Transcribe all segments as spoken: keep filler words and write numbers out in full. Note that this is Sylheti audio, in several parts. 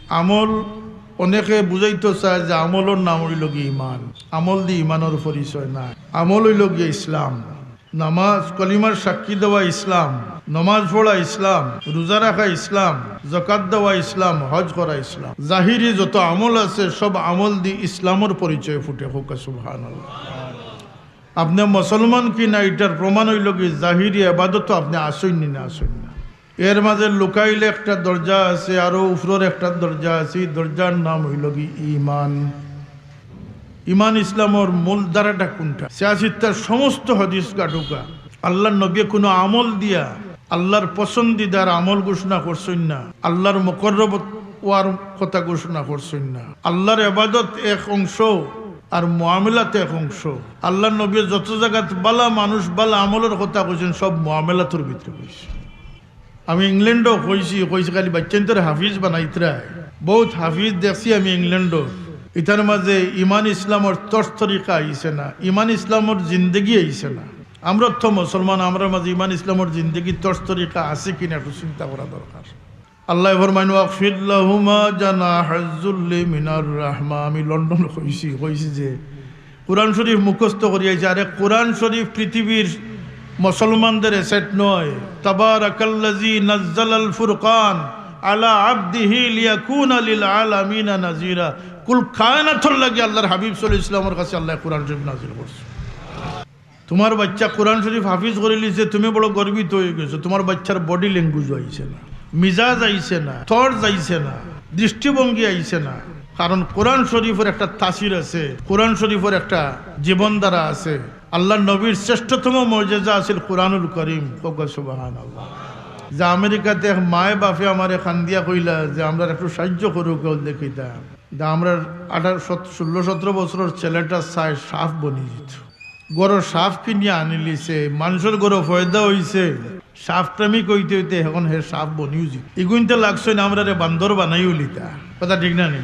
আমল অনেকে বুঝাইতো চায় যে আমলর নাম অইলো গি ইমান। আমল দি ইমানর পরিচয় না, আমল অইলো গি ইসলাম। নামাজ, কলিমার সাক্ষী দেওয়া ইসলাম, নমাজ পড়া ইসলাম, রোজা রাখা ইসলাম, জাকাত দেওয়া ইসলাম, হজ করা ইসলাম। জাহিরি যত আমল আছে, সব আমল দি ইসলামর পরিচয় ফুটে। কউক্কা সুবহানাল্লাহ। আপনে মুসলমান কি না, ইটার প্রমাণ অইলো গি জাহিরি এবাদতো আপনে আছইন নি না আছইন না। এর মাঝে লুকাইলে একটা দরজা আছে, আরো উপরর একটা দরজা আছে, ই দরজার নাম অইলো গি ইমান। ইমান ইসলামর মূল ধারাটা কুনটা? ছিয়াশিটা সমস্ত হাদিস গাটুকা। আল্লার নবীয়ে কুনু আমল দিয়া আল্লার পছন্দিদার আমল ঘোষণা করছইন না, আল্লার মুকররব অওয়ার কথা ঘোষণা করছইন না। আল্লার এবাদত এক অংশ আর মুআমালাত এক অংশ। আল্লার নবীয়ে যত জাগাত বালা মানুষ, বালা আমলর কথা কইছইন, সব মুআমালাতর ভিতরে কইছইন। আমি ইংল্যান্ডো কইছি, কইছি খালি বাইচ্চাইন্তরে হাফিজ বানাইতরায়। বউত হাফিজ দেখছি আমি ইংল্যান্ডো, ইতার মাঝে ইমান ইসলামর তর্জ তরিকা আইছে না, ইমান ইসলামর জিন্দেগি আইছে না। আমরা তো মুসলমান, আমরার মাঝে ইমান ইসলামর জিন্দেগি তর্জ তরিকা আছে কিনা একটু চিন্তা করা দরকার। আল্লায় ফরমাইন, "ওয়াখফিদ লাহুমা জানাহাজ যুল্লি মিনার রাহমা।" আমি লন্ডনো কইছি, কইছি যে কোরআন শরীফ মুখস্থ করি আইছি, আরে কোরআন শরীফ পৃথিবীর মুসলমানদের সেট নয়। তাবারাকাল্লাযী নাজ্জালাল ফুরকান আলা আবদিহি লিয়াকুনা লিল আলামিনা নাযীরা। কুল কায়নাতর লাগি আল্লার হাবিব সাল্লাল্লাহু আলাইহি ওয়াসাল্লামর কাছে আল্লায় কোরআন শরীফ নাজিল করছে। তুমার বাইচ্চা কোরআন শরীফ হাফিজ করিলিছে, তুমি বড় গর্বিত অইগেছো। তুমার বাইচ্চার body language আইছে না, মিজাজ আইছে না, তর্জ আইছে না, দৃষ্টিভঙ্গি আইছে না। কারণ কোরআন শরীফর একটা তাসির আছে, কোরআন শরীফর একটা জীবনধারা আছে। আল্লার নবীর শ্রেষ্ঠতম মুজিজা আছিল কোরআনুল করিম। কউক্কা সুবহানাল্লাহ। যে আমেরিকাতে এক মায় বাফে আমারে কান্দিয়া কইলা যে, "আমরার একটু সাইয্য করো, কেউ দেখিতা।" দা আমরার আঠারো, সত-, ষোলো সতরো বছরর ছেলেটা চায় সাপ বনি যিত। ঘরো সাপ কিনিয়া আনিলিছে, মানষর ঘরো পয়দা অইছে, সাপ প্রেমিক অইতে অইতে এখন হে সাপ বনিউ যিত। ইগুইন্তে লাগছইন আমরারে বান্দর বানাইলিতা। কথা ঠিক না নি?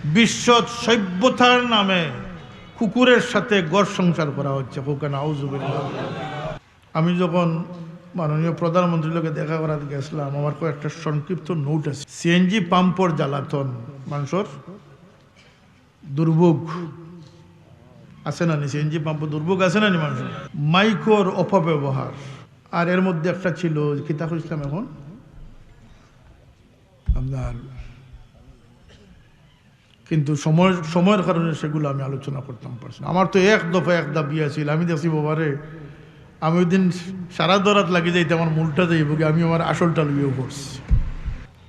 বিশ্বত সভ্যতার নামে কুকুরের সাথে ঘর সংসার করা হচ্ছে। কউক্কা নাউজুবিল্লাহ। আমি যখন মাননীয় প্রধানমন্ত্রীর লগে দেখা করাত গেছলাম, আমার কয়েকটা সংক্ষিপ্ত নোট আছে। সিএনজি পাম্পর জ্বালাতন, মানষর দুর্ভোগ আছে না নি? সিএনজি পাম্পর দুর্ভোগ আছে না নি মানষর? মাইকর অপব্যবহার, আর এর মধ্যে একটা ছিল, কিতা কইছিলাম এখন আপনার, কিন্তু সময়, সময়র কারণে সেগুলো আমি আলোচনা করতাম পারছি না। আমার তো এক দফা এক দাবি আছিল, আমি দেখছি বাবারে, আমি ওই দিন সারা দরাত লাগি যাইতে আমার মূলটা যাইব কি, আমি আমার আসলটা লইয়াও পড়ছি।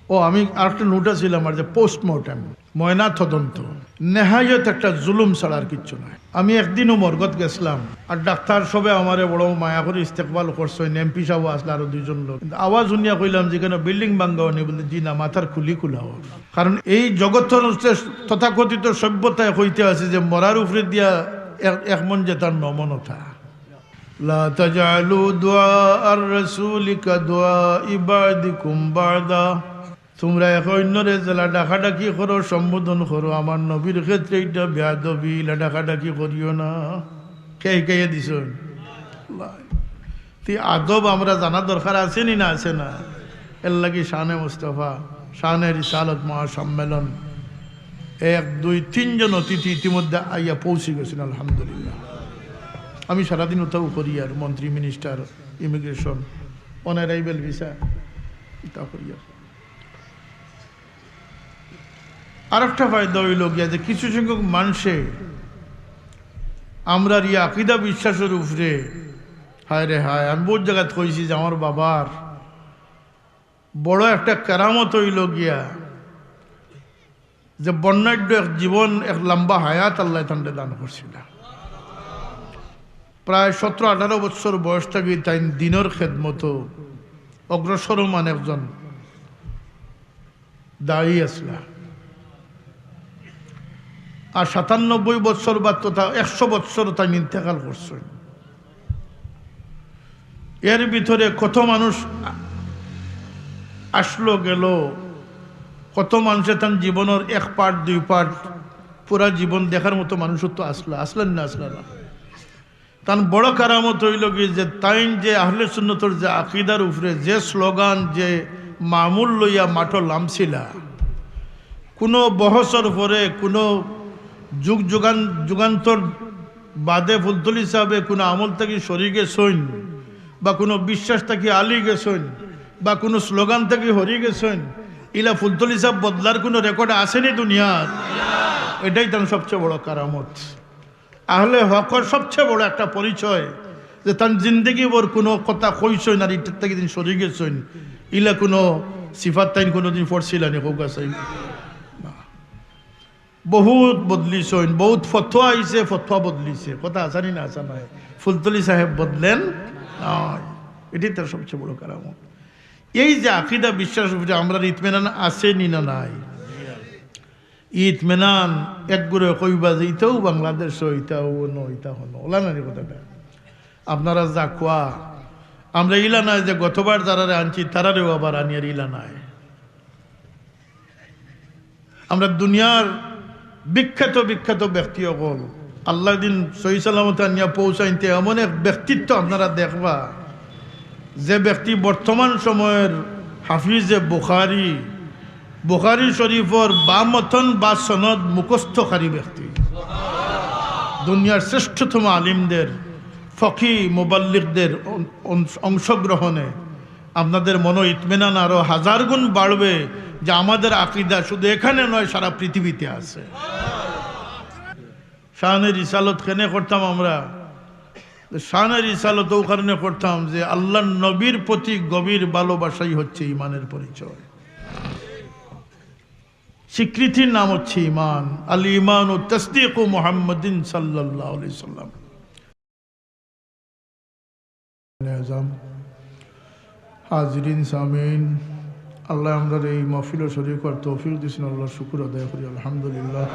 ও, আমি আরেকটা নোট আছিল আমার যে পোস্টমর্টেম, ময়না তদন্ত, নেহায়ত একটা জুলুম ছাড়া আর কিচ্ছু নাই। আমি একদিনও মর্গত গেছলাম, আর ডাক্তার সবে আমারে বড় মায়া করি ইস্তেকবাল করছইন, এমপি সাহেব আসলে আরো দুইজন লোক। কিন্তু আওয়াজ শুনিয়া কইলাম যে, "কেন বিল্ডিং ভাঙ্গা অয়নি?" বলতে, "জি না, মাথার খুলি খোলা অর।" কারণ এই জগতর হচ্ছে তথাকথিত সভ্যতায় কইতে আছে যে মরার উপরে দিয়া এক, এক মন যে তার নমনতা। লা তাজআলু দুআ আর রাসূলি কা দুআ ইবাদিকুম বাদা। তোমরা এক অইন্যরে যেলা ডাকাডাকি করো, সম্বোধন করো, আমার নবীর ক্ষেত্রে ইটা বেয়াদবি, ইলা ডাকাডাকি করিও না। কে হিকাইয়া দিছইন? আল্লাহ। তে আদব আমরা জানা দরকার আছে নি না আছে না? এর লাগি শানে মুস্তফা, শানে রিসালত মহাসম্মেলন, এক, দুই, তিনজন অতিথি ইতিমধ্যে আইয়া পৌঁছি গেছেন, আলহামদুলিল্লাহ। আমি সারাদিন ওটাও করি আর মন্ত্রী, minister, immigration, on arrival visa, এটা করি আর। আরেকটা ফায়দা অইলো গিয়া যে কিছু সংখ্যক মানষে আমরার ই আকিদা বিশ্বাসর উপরে, হায় রে হায়, আমি বহুত জাগাত কইছি যে আমার বাবার বড় একটা কেরামত অইলো গিয়া যে বর্ণাঢ্য এক জীবন, এক লম্বা হায়াত আল্লায় তানরে দান করছিলা। প্রায় সতরো আঠারো বছর বয়স থাকি তাইন দ্বীনর খেদমতো অগ্রসরমান একজন দায়ী আছলা। আর সাতানব্বই বছর বাদ তো তা একশো বছর তাইন ইন্তেকাল করছইন। এর ভিতরে কত মানুষ আ-, আসলো গেল, কত মানষে তান জীবনর এক part, দুই part, পুরা জীবন দেখার মতো মানুষও তো আছলা, আছলা নি না আছলা না? তান বড় কারামত অইলো গি যে তাইন যে আহলে সুন্নতর যে আকিদার উপরে যে স্লোগান, যে মামুল লইয়া মাঠো লামছিলা, কুনু বহসর পরে, কুনু যুগ যুগান-, যুগান্তর বাদে ফুলতলি সাবে কুনু আমল থাকি সরি গেছইন, বা কুনু বিশ্বাস থাকি আলি গেছইন, বা কুনু স্লোগান থাকি হরি গেছইন, ইলা ফুলতলি সাব বদলার কুনু রেকর্ড আছেনি দুনিয়াত? এটাই তান সবচেয়ে বড় কারামত। আহলে হকর সবচেয়ে বড় একটা পরিচয় যে তান জিন্দেগি ভর কুনু কথা কইছইন আর ইটার থাকি দিন সরি গেছইন। ইলা কুনু সিফাত তাইন কুনুদিন পড়ছিলানি? কউক্কা চাই। না। বহুত বদলিছইন, বহুত ফতোয়া আইছে, ফতোয়া বদলিছে। কথা আছানি না আছা নায়? ফুলতলি সাহেব বদলেন নায়। এটাই তার সবচেয়ে বড় কারামত। এই যে আকিদা বিশ্বাস উপরে আমরার ইতমিনান আছেনি না নাই? ইতমিনান একগুরে কইবা যে ইতাও বাংলাদেশো, ইতাও অনো, ইতা হনো, ওলা নানি কথাটা? আপনারা যা কওয়া, আমরা ইলা নায় যে গতবার যারারে আনছি, তারারেও আবার আনিয়ার ইলা নায়। আমরা দুনিয়ার বিখ্যাত বিখ্যাত ব্যক্তি অকল আল্লায় দিন সহি সালামতে আনিয়া পৌঁছাইনতে এমন এক ব্যক্তিত্ব আপনারা দেখবা, যে ব্যক্তি বর্তমান সময়র হাফিজে বুখারী, বুখারী শরীফর বা মতন বা সনদ মুখস্থকারী ব্যক্তি, দুনিয়ার শ্রেষ্ঠতম আলিমদের, ফকি মুবাল্লিগদের অং-, অং-, অংশগ্রহণে আপনাদের মনো ইতমিনান আরো হাজার গুণ বাড়বে যে আমাদের আকিদা শুধু এখানে নয়, সারা পৃথিবীতে আছে। শানে রিসালত কেনে করতাম আমরা? শানে রিসালত ও কারণে করতাম যে আল্লাহর নবীর প্রতি গভীর ভালোবাসাই হচ্ছে ইমানের পরিচয়। স্বীকৃতির নাম হচ্ছে ইমান। আল ইমানু তাসদিকু মুহাম্মাদিন সাল্লাল্লাহু আলাইহি সাল্লাম। আজম, হাজিরিন সামিন, আল্লায় আমরারে এই মাহফিলো শরিক অওয়ার তৌফিক দিছইন, আল্লাহর শুকুর আদায় করি, আলহামদুলিল্লাহ।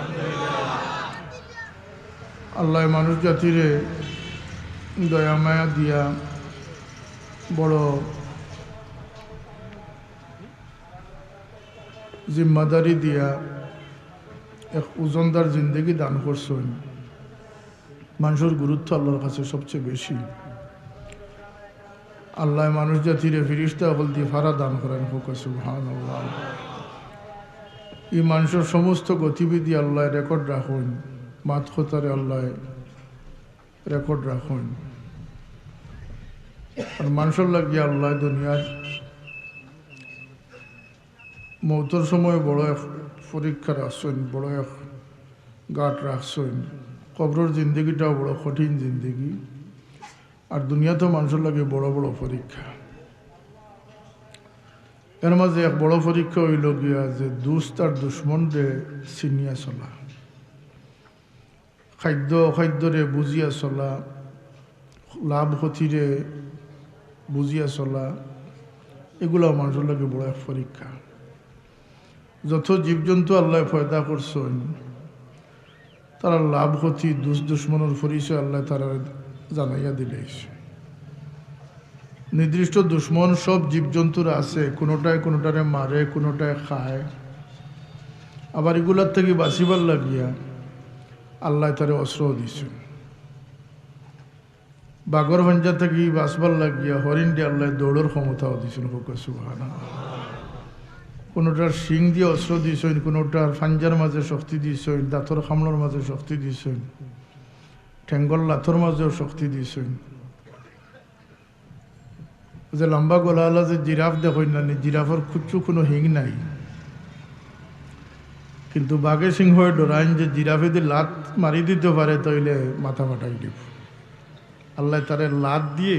আল্লায় মানুষ জাতিরে দয়া মায়া দিয়া, বড় জিম্মাদারি দিয়া এক ওজনদার জিন্দেগি দান করছইন। মানুষর গুরুত্ব আল্লাহর কাছে সবচেয়ে বেশি। আল্লায় মানুষ জাতিরে ফিরিস্তা অকলদি ফারা দান করইন, কউক্কা সুবহানাল্লাহ। ই মানুষর সমস্ত গতিবিধি আল্লায় রেকর্ড রাখইন, মাত কথারে আল্লায় রেকর্ড রাখইন। আর মানুষর লাগি আল্লায় দুনিয়ার মউতর সময় বড় এক পরীক্ষা রাখছইন, বড় এক ঘাট রাখছইন। কবরর জিন্দেগিটাও বড় কঠিন জিন্দেগি। আর দুনিয়াত মানুষর লাগি বড় বড় পরীক্ষা। এর মাঝে এক বড় পরীক্ষা অইলো গিয়া যে দুস্ত আর দুশমনরে চিনিয়া চলা। খাদ্য অখাদ্যরে বুঝিয়া চলা, লাভ ক্ষতিরে বুঝিয়া চলা, ইগুলাও মানুষর লাগি বড় এক পরীক্ষা। যত জীবজন্তু আল্লায় পয়দা করছইন, তারার লাভ ক্ষতি, দুস্ত দুশমনর পরিচয় আল্লায় তারারে জানাইয়া দিলাইছইন। নির্দিষ্ট দুশমন সব জীবজন্তুর আছে, কুনুটায় কুনুটারে মারে, কুনুটায় খায়। আবার ইগুলার থাকি বাঁচিবার লাগিয়া আল্লায় তারে অস্ত্রও দিছইন। বাঘর ফাঞ্জা থাকি বাঁচবার লাগিয়া হরিণরে আল্লায় দৌড়র ক্ষমতাও দিছইন, কউক্কা সুবহানাল্লাহ। কুনুটার শিং দিয়া অস্ত্র দিছইন, কুনুটার ফাঞ্জার মাঝে শক্তি দিছইন, দাঁতর কামড়র মাঝে শক্তি দিছইন, ঠেঙ্গর লাতর মাঝেও শক্তি দিছইন। যে লম্বা গলাআলা যে জিরাফ দেখইন না নি, জিরাফর কুচ্ছু কুনু হিং নাই, কিন্তু বাঘে সিংহে ডরাইন যে জিরাফে যদি লাত মারি দিতো পারে, তাইলে মাথা ফাটাই দিবো। আল্লায় তারে লাত দিয়া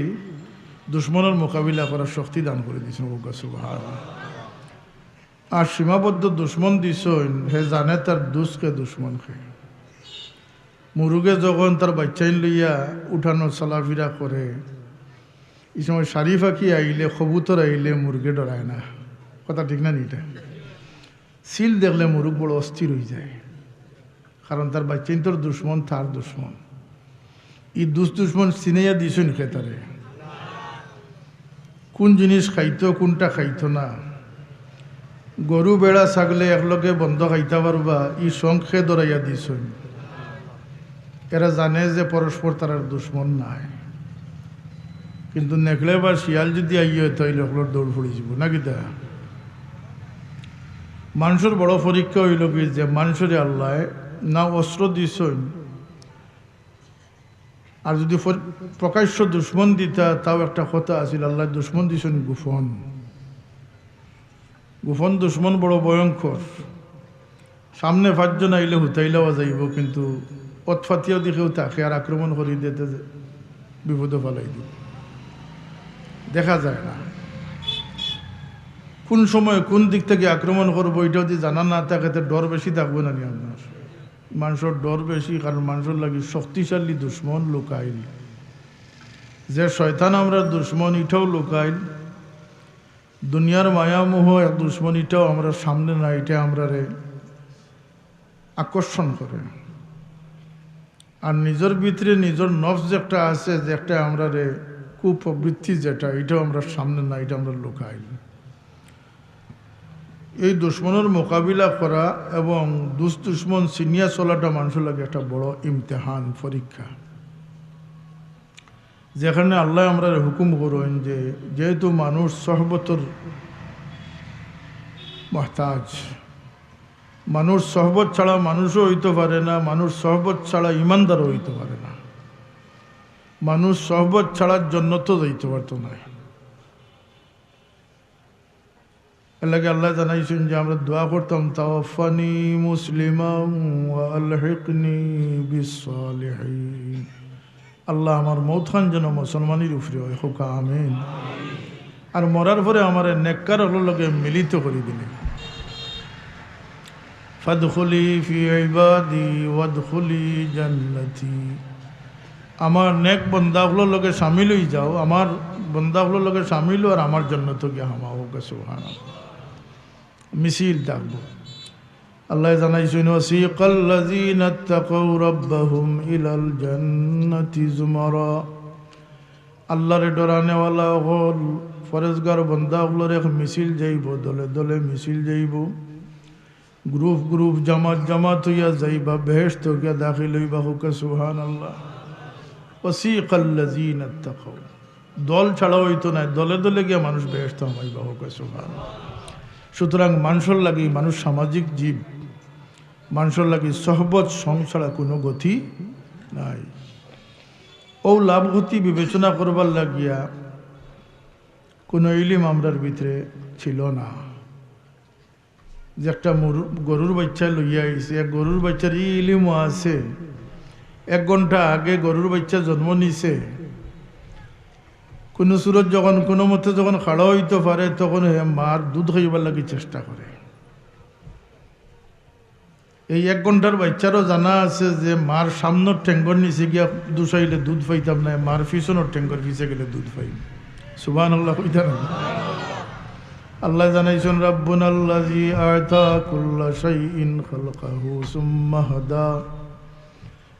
দুশমনর মোকাবিলা করার শক্তি দান করি দিছইন, কউক্কা সুবহানাল্লাহ। আর সীমাবদ্ধ দুশমন দিছইন, হে জানে তার দুস্ত কে, দুশমন কে। মুরুগে যখন তার বাইচ্চাইন লইয়া উঠানো চলাফিরা করে, ই সময় শারি পাখি আইলে, কবুতর আইলে মুরুগে ডরায় না। কথা ঠিক না নি ইটা? চিল দেখলে মুরুগ বড় অস্থির অইযায়, কারণ তার বাইচ্চাইন্তর দুশমন তার দুশমন। ই দুস্ত দুশমন চিনাইয়া দিছইন কে তারে? কুন জিনিস খাইতো, কুনটা খাইতো না। গরু, বেড়া, ছাগলে একলগে বন্দ খাইতা পারবা, ই শখ কে ধরাইয়া দিছইন। এরা জানে যে পরস্পর তারার দুশমন নায়, কিন্তু নেকড়ে বা শিয়াল যদি আইয়ে, তাইলে হকলর দৌড় পড়ি যিবো, না কিতা? মানষর বড় পরীক্ষা অইলো কি যে মানষরে আল্লায় না অস্ত্র দিছইন, আর যুদি ফর-, প্রকাশ্য দুশমন দিতা, তাও একটা কথা আছিল, আল্লায় দুশমন দিছইন গোপন। গোপন দুশমন বড় ভয়ঙ্কর। সামনে পাঁচজন আইলে হুতাইলাওয়া যাইবো, কিন্তু অতফাতিয়া যুদি কেউ থাকে আর আক্রমণ করি দেয় তে বিপদো ফালাই দিবো। দেখা যায় না কুন সময় কুন দিক থাকি আক্রমণ করবো, ইটা যুদি জানা না থাকে, তে ডর বেশি থাকবো না নি আপনার? মানষর ডর বেশি, কারণ মানষর লাগি শক্তিশালী দুশমন লুকাইল। যে শয়তান আমরার দুশমন, ইটাও লুকাইল। দুনিয়ার মায়া মোহ এক দুশমন, ইটাও আমরার সামনে না, ইটা আমরারে আকর্ষণ করে। আর নিজর ভিতরে নিজর নফস যেটা আছে, যেটা আমরারে কুপ্রবৃত্তি যেটা, ইটাও আমরার সামনে না, ইটা আমরার লুকাইল। এই দুশমনর মোকাবিলা করা এবং দুস-, দুশমন চিনিয়া চলাটা মানষর লাগি একটা বড় ইমতেহান, পরীক্ষা। যেখানে আল্লায় আমরারে হুকুম করইন যে যেহেতু মানুষ সহবতর মহতাজ, মানুষ সহবত ছাড়া মানুষও অইতো পারে না, মানুষ সহবত ছাড়া ইমানদারও অইতো পারে না, মানুষ সহবত ছাড়া জন্নতো যাইতো পারতো নায়। এর লাগি আল্লায় জানাইছইন যে আমরা দোয়া করতাম, "তাওয়াফফানি মুসলিমান ওয়া আলহিকনি বিসসালিহিন।" আল্লাহ, আমার মউতখান যেন মুসলমানির উপরে অয়, কউক্কা আমিন। আর মরার পরে আমারে নেককার অকলর লগে মিলিত করি দিলে। ফাদখুলি ফি ইবাদি ওয়াদখুলি জান্নাতি। আমার নেক বন্দা অকলর লগে শামিল অই যাও, আমার বন্দা অকলর লগে শামিল অও আর আমার জন্নতো গিয়া হামাও, কউক্কা সুবহানাল্লাহ। মিছিল থাকবো। আল্লায় জানাইছইন, "ওয়াসিকাল্লাযীনা ইত্তাকাউ রাব্বাহুম ইলাল জান্নাতি যুমারা।" আল্লারে ডরানেওয়ালা অকল, পরেজগার বন্দা অকলর এক মিছিল যাইবো, দলে দলে মিছিল যাইবো, গ্রুপ গ্রুপ, জামাত জামাত অইয়া যাইবা, বেহেশতো গিয়া দাখিল অইবা, কউক্কা সুবহানাল্লাহ। "ওয়াসিকাল্লাযীনা ইত্তাকাউ।" দল ছাড়া অইতো নায়, দলে দলে গিয়া মানুষ বেহেশতো হামাইবা, কউক্কা সুবহানাল্লাহ। সুতরাং মানষর লাগি, মানুষ সামাজিক জীব, মানষর লাগি সহবত সং ছাড়া কুনু গতি নাই। অউ লাভ ক্ষতি বিবেচনা করবার লাগিয়া কুনু ইলিম আমরার ভিতরে ছিল না। যে একটা মরু-, গরুর বাইচ্চা লইয়া আইছে, এক গরুর বাইচ্চার ই ইলিমও আছে, এক ঘন্টা আগে গরুর বাইচ্চা জন্ম নিছে। কুনু সুরত যখন, কুনু মতে যখন খাড়া অইতো পারে, তখন হে মার দুধ খাইবার লাগি চেষ্টা করে। এই এক ঘন্টার বাইচ্চারও জানা আছে যে মার সামনর ঠেঙ্গর নিচে গিয়া দুষাইলে দুধ পাইতাম নায়, মার পিছনর ঠেঙ্গর পিছে গেলে দুধ পাইমু। সুবহানাল্লাহ কইতা না? আল্লায় জানাইছইন, "রাব্বুনাল্লাযী আ'তা কুল্লা শাইইন খালকাহু সুম্মা হাদা।"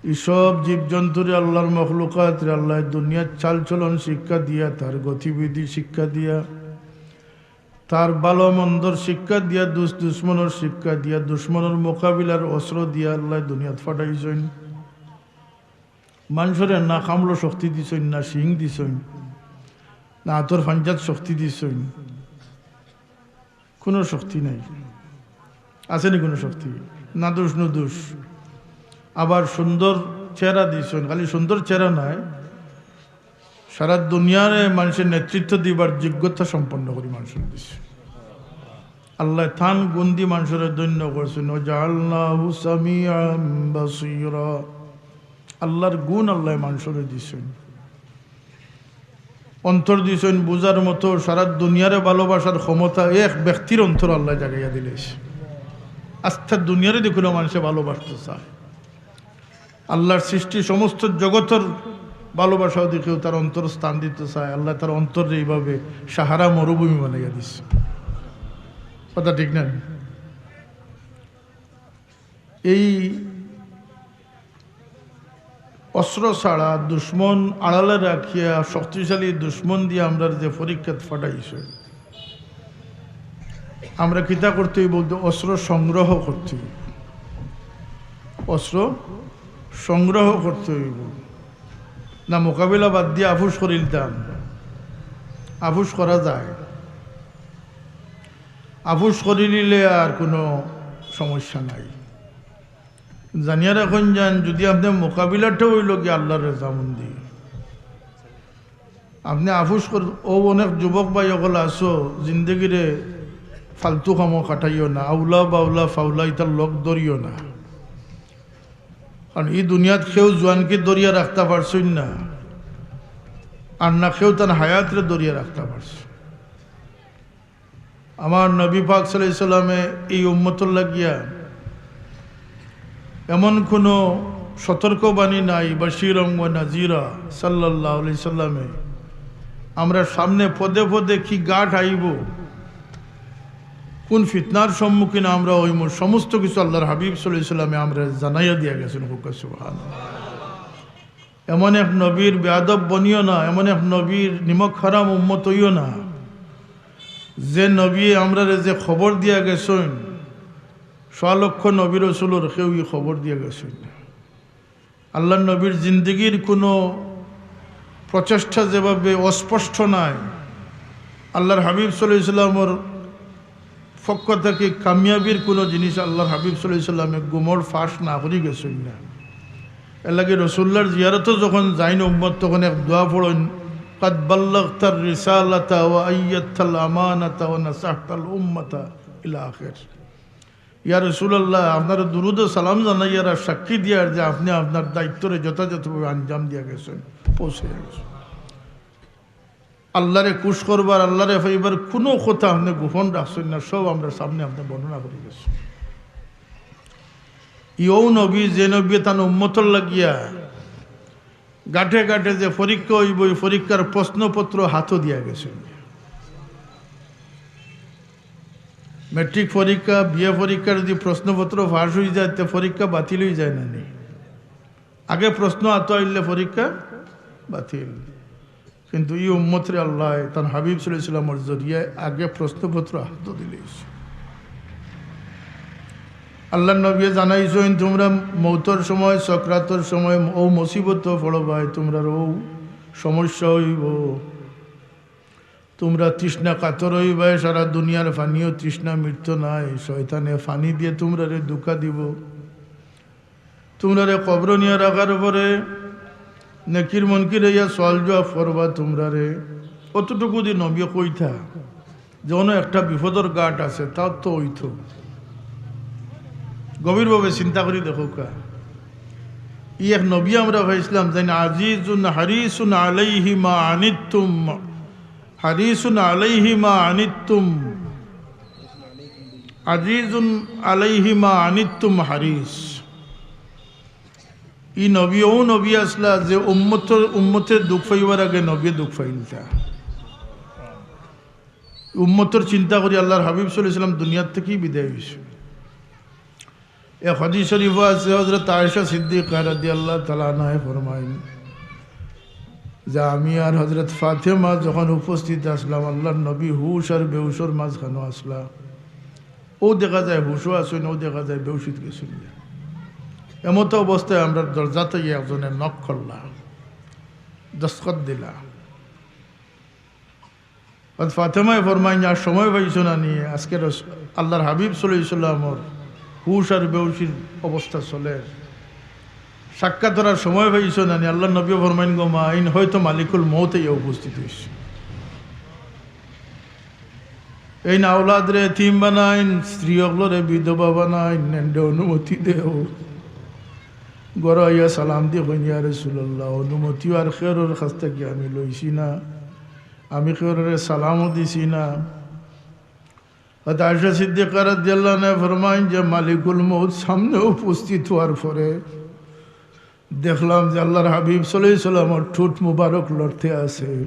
ই সব জীবজন্তুরে, আল্লার মখলুকাতরে আল্লায় দুনিয়ার চালচলন শিক্ষা দিয়া, তার গতিবিধি শিক্ষা দিয়া, তার ভালো মন্দর শিক্ষা দিয়া, দুস দুশমনর শিক্ষা দিয়া, দুশমনর মোকাবিলার অস্ত্র দিয়া আল্লায় দুনিয়াত ফাটাইছইন। মানষরে না কামড়ো শক্তি দিছইন, না শিং দিছইন, না আতর পাঞ্জাত শক্তি দিছইন, কুনু শক্তি নাই। আছে নি কুনু শক্তি? নাদুস নুদুস। আবার সুন্দর চেহারা দিছইন, খালি সুন্দর চেহারা নায়, সারা দুনিয়ারে মানষর নেতৃত্ব দিবার যোগ্যতা সম্পন্ন করি মানষরে দিছইন। আল্লায় তান গুণ দি মানষরে ধন্য করছইন, "ওয়াজাআলনাহু সামিআন বাসীরা।" আল্লার গুণ আল্লায় মানষরে দিছইন। অন্তর দিছইন বুঝার মতো, সারা দুনিয়ারে ভালোবাসার ক্ষমতা এক ব্যক্তির অন্তর আল্লায় জাগাইয়া দিলাইছইন। আস্তা দুনিয়ারে দেখো না, মানষে ভালোবাসতো চায়। আল্লার সৃষ্টি সমস্ত জগতর ভালোবাসাও দেখেও তার অন্তর স্থান দিতো চায়। আল্লায় তার অন্তররে এইভাবে সাহারা মরুভূমি বানাইয়া দিছইন। কথা ঠিক না? এই অস্ত্র ছাড়া দুশমন আড়ালে রাখিয়া শক্তিশালী দুশমন দিয়া আমরারে যে পরীক্ষাত ফাটাইছে, আমরা কিতা করতে অইবো? অস্ত্র সংগ্রহ করতে অইবো। অস্ত্র সংগ্রহ করতে অইবো। না মোকাবিলা বাদ দিয়া আফুস করিলতাম? আফুস করা যায়। আফুস করি নিলে আর কুনু সমস্যা নাই। জানিয়া রাখইন যান, যুদি আপনে মোকাবিলাটা অইলো গিয়া আল্লার রেজামন্দি, আপনে আফুস কর-, অউ অনেক যুবক ভাই অকল আছো, জিন্দেগিরে ফালতু কামো কাটাইও না, আউলা বাউলা ফাউলা ইতার লগ ধরিও না। কারণ ই দুনিয়াত কেউ জুয়ানকি ধরিয়া রাখতা পারছইন না, আর না কেউ তান হায়াতরে ধরিয়া রাখতা পারছইন। আমার নবী পাক সাল্লাল্লাহু আলাইহি সাল্লামে এই উম্মতর লাগিয়া এমন কোনো সতর্কবাণী নাই, বাশিরাম ওয়া নাজিরা সাল্লাল্লাহু আলাইহি সাল্লামে। আমরা সামনে পদে পদে কি ঘাট আইব, কোন ফিতনার সম্মুখীন আমরা হইমু, সমস্ত কিছু আল্লাহর হাবিব সাল্লাল্লাহু আলাইহি সাল্লামে আমরা জানাইয়া দিয়া গেছেন। কউক্কা সুবহানাল্লাহ। এমন এক নবীর বেয়াদব বনিও না, এমন এক নবীর নিমক হারাম উম্মত হইও না, যে নবী আমরারে যে খবর দিয়া গেছইন, সোয়া লক্ষ নবী রসুলর কেউ ই খবর দিয়া গেছইন না। আল্লাহর নবীর জিন্দেগির কোনো প্রচেষ্টা যেভাবে অস্পষ্ট নাই, আল্লাহর হাবিব সাল্লাল্লাহু আলাইহি সাল্লামর পক্ষ থাকি কামিয়াবির কোনো জিনিস আল্লাহর হাবিব সাল্লাল্লাহু আলাইহি সাল্লামে গুমর ফাঁস না করি গেছইন না। এর লাগি রসুল্লাহর জিয়ারতো যখন যাইন উম্মত, তখন এক দোয়া পড়ইন, "কাদ বাল্লাগতার রিসালাতা ওয়া আইয়াদতাল আমানাতা ওয়া নাসাহতাল উম্মাতা" ইলা আখির। ইয়া রাসূলুল্লাহ, আপনারে দুরুদ ও সালাম জানাইয়ার আর সাক্ষী দিয়ার যে আপনে আপনার দায়িত্বরে যথাযথভাবে আঞ্জাম দিয়া গেছেন, পৌঁছাইয়া গেছেন। আল্লাহরে খুশ করবার, আল্লাহরে পাইবার কোনো কথা আপনে গোপন রাখছেন না, সব আমরার সামনে আপনে বর্ণনা করি গেছেন। ইয়ৌ নবী, যে নবী তান উম্মতর লাগিয়া ঘাটে ঘাটে যে পরীক্ষা অইবো, ই পরীক্ষার প্রশ্নপত্র হাতো দিয়া গেছেন। ম্যাট্রিক পরীক্ষা, বিএ পরীক্ষার যুদি প্রশ্নপত্র ফাঁস অইযায়, তে পরীক্ষা বাতিল অইযায় না নি? আগে প্রশ্ন হাতো আইলে পরীক্ষা বাতিল। কিন্তু ই উম্মতরে আল্লায় তান হাবিব সাল্লাল্লাহু আলাইহি সাল্লামর জরিয়ায় আগে প্রশ্নপত্র হাতো দিলাইছে। আল্লাহর নবীয়ে জানাইছইন, "তুমরা মৌতর সময়, সকরাতর সময় অউ মুসিবতো পড়বায়, তুমরার অউ সমস্যা অইবো। তুমরা তৃষ্ণা কাতর অইবায়, সারা দুনিয়ার পানিও তৃষ্ণা মিটতো নায়, শয়তানে পানি দিয়া তুমরারে ধোঁকা দিবো।" তুমরারে কবরো নিয়া রাখার পরে নেকির মুনকিরে আইয়া সওয়াল জওয়াব করবা তুমরারে। অতটুকু যুদি নবীয়ে কইতা যে অনো একটা বিপদর ঘাট আছে, তাও তো অইতো। গভীরভাবে চিন্তা করি দেখউক্কা। ই এক নবী আমরা পাইছলাম, যেইন আজিজুন হারিসুন আলাইহি মা আনিতুম, হারিসুন আলাইহি মা আনিতুম, আজিজুন আলাইহি মা আনিতুম হারিস। ই নবী অউ নবী আছলা যে উম্মতর, উম্মতে দুখ পাইবার আগে নবীয়ে দুখ পাইলতা। উম্মতর চিন্তা করি আল্লাহর হাবিব সাল্লাল্লাহু আলাইহি সাল্লাম দুনিয়ার থাকি বিদায় অইছে। এক হাদিস শরীফো আছে, হযরত আয়েশা সিদ্দিকা রাদিয়াল্লাহু তাআলা আনহায় ফরমাইন যে, "আমি আর হযরত ফাতেমা যখন উপস্থিত আছলাম, আল্লাহর নবী হুশ আর বেহুশর মাঝখানো আছলা।" অউ দেখা যায় হুশো আছইন, অউ দেখা যায় বেহুশিত গেছইন। এমতো অবস্থায় আমরার দরজাত একজনে knock করলা, দস্তখত দিলা। আর ফাতেমায় ফরমাইন, "আর সময় পাইছো না নি? আজকে রস-, আল্লাহর হাবিব সাল্লাল্লাহু আলাইহি সাল্লামর হুশ আর বেহুশির অবস্থা চলের। সাক্ষাৎ করার সময় পাইছো না নি?" আল্লাহর নবীয়ে ফরমাইন, "গো মা, এইন হয়তো মালিকুল মউত আইয়া উপস্থিত অইছে।" এইন আওলাদরে এতিম বানাইন, স্ত্রী অকলরে বিধবা বানাইন, এনরে অনুমতি দেও। ঘরো আইয়া সালাম দি কইন, "ইয়া রাসূলুল্লাহ, অনুমতি আর কেউর কাছ থাকি আমি লইছি না, আমি কেউরে সালামও দিছি না।" হযরত আয়েশা সিদ্দিকা রাদিয়াল্লাহু আনহা ফরমাইন যে মালিকুল মউত সামনে উপস্থিত অওয়ার পরে দেখলাম যে আল্লাহর হাবিব সাল্লাল্লাহু আলাইহি সাল্লামর ঠোঁট মুবারক লড়তে আছে।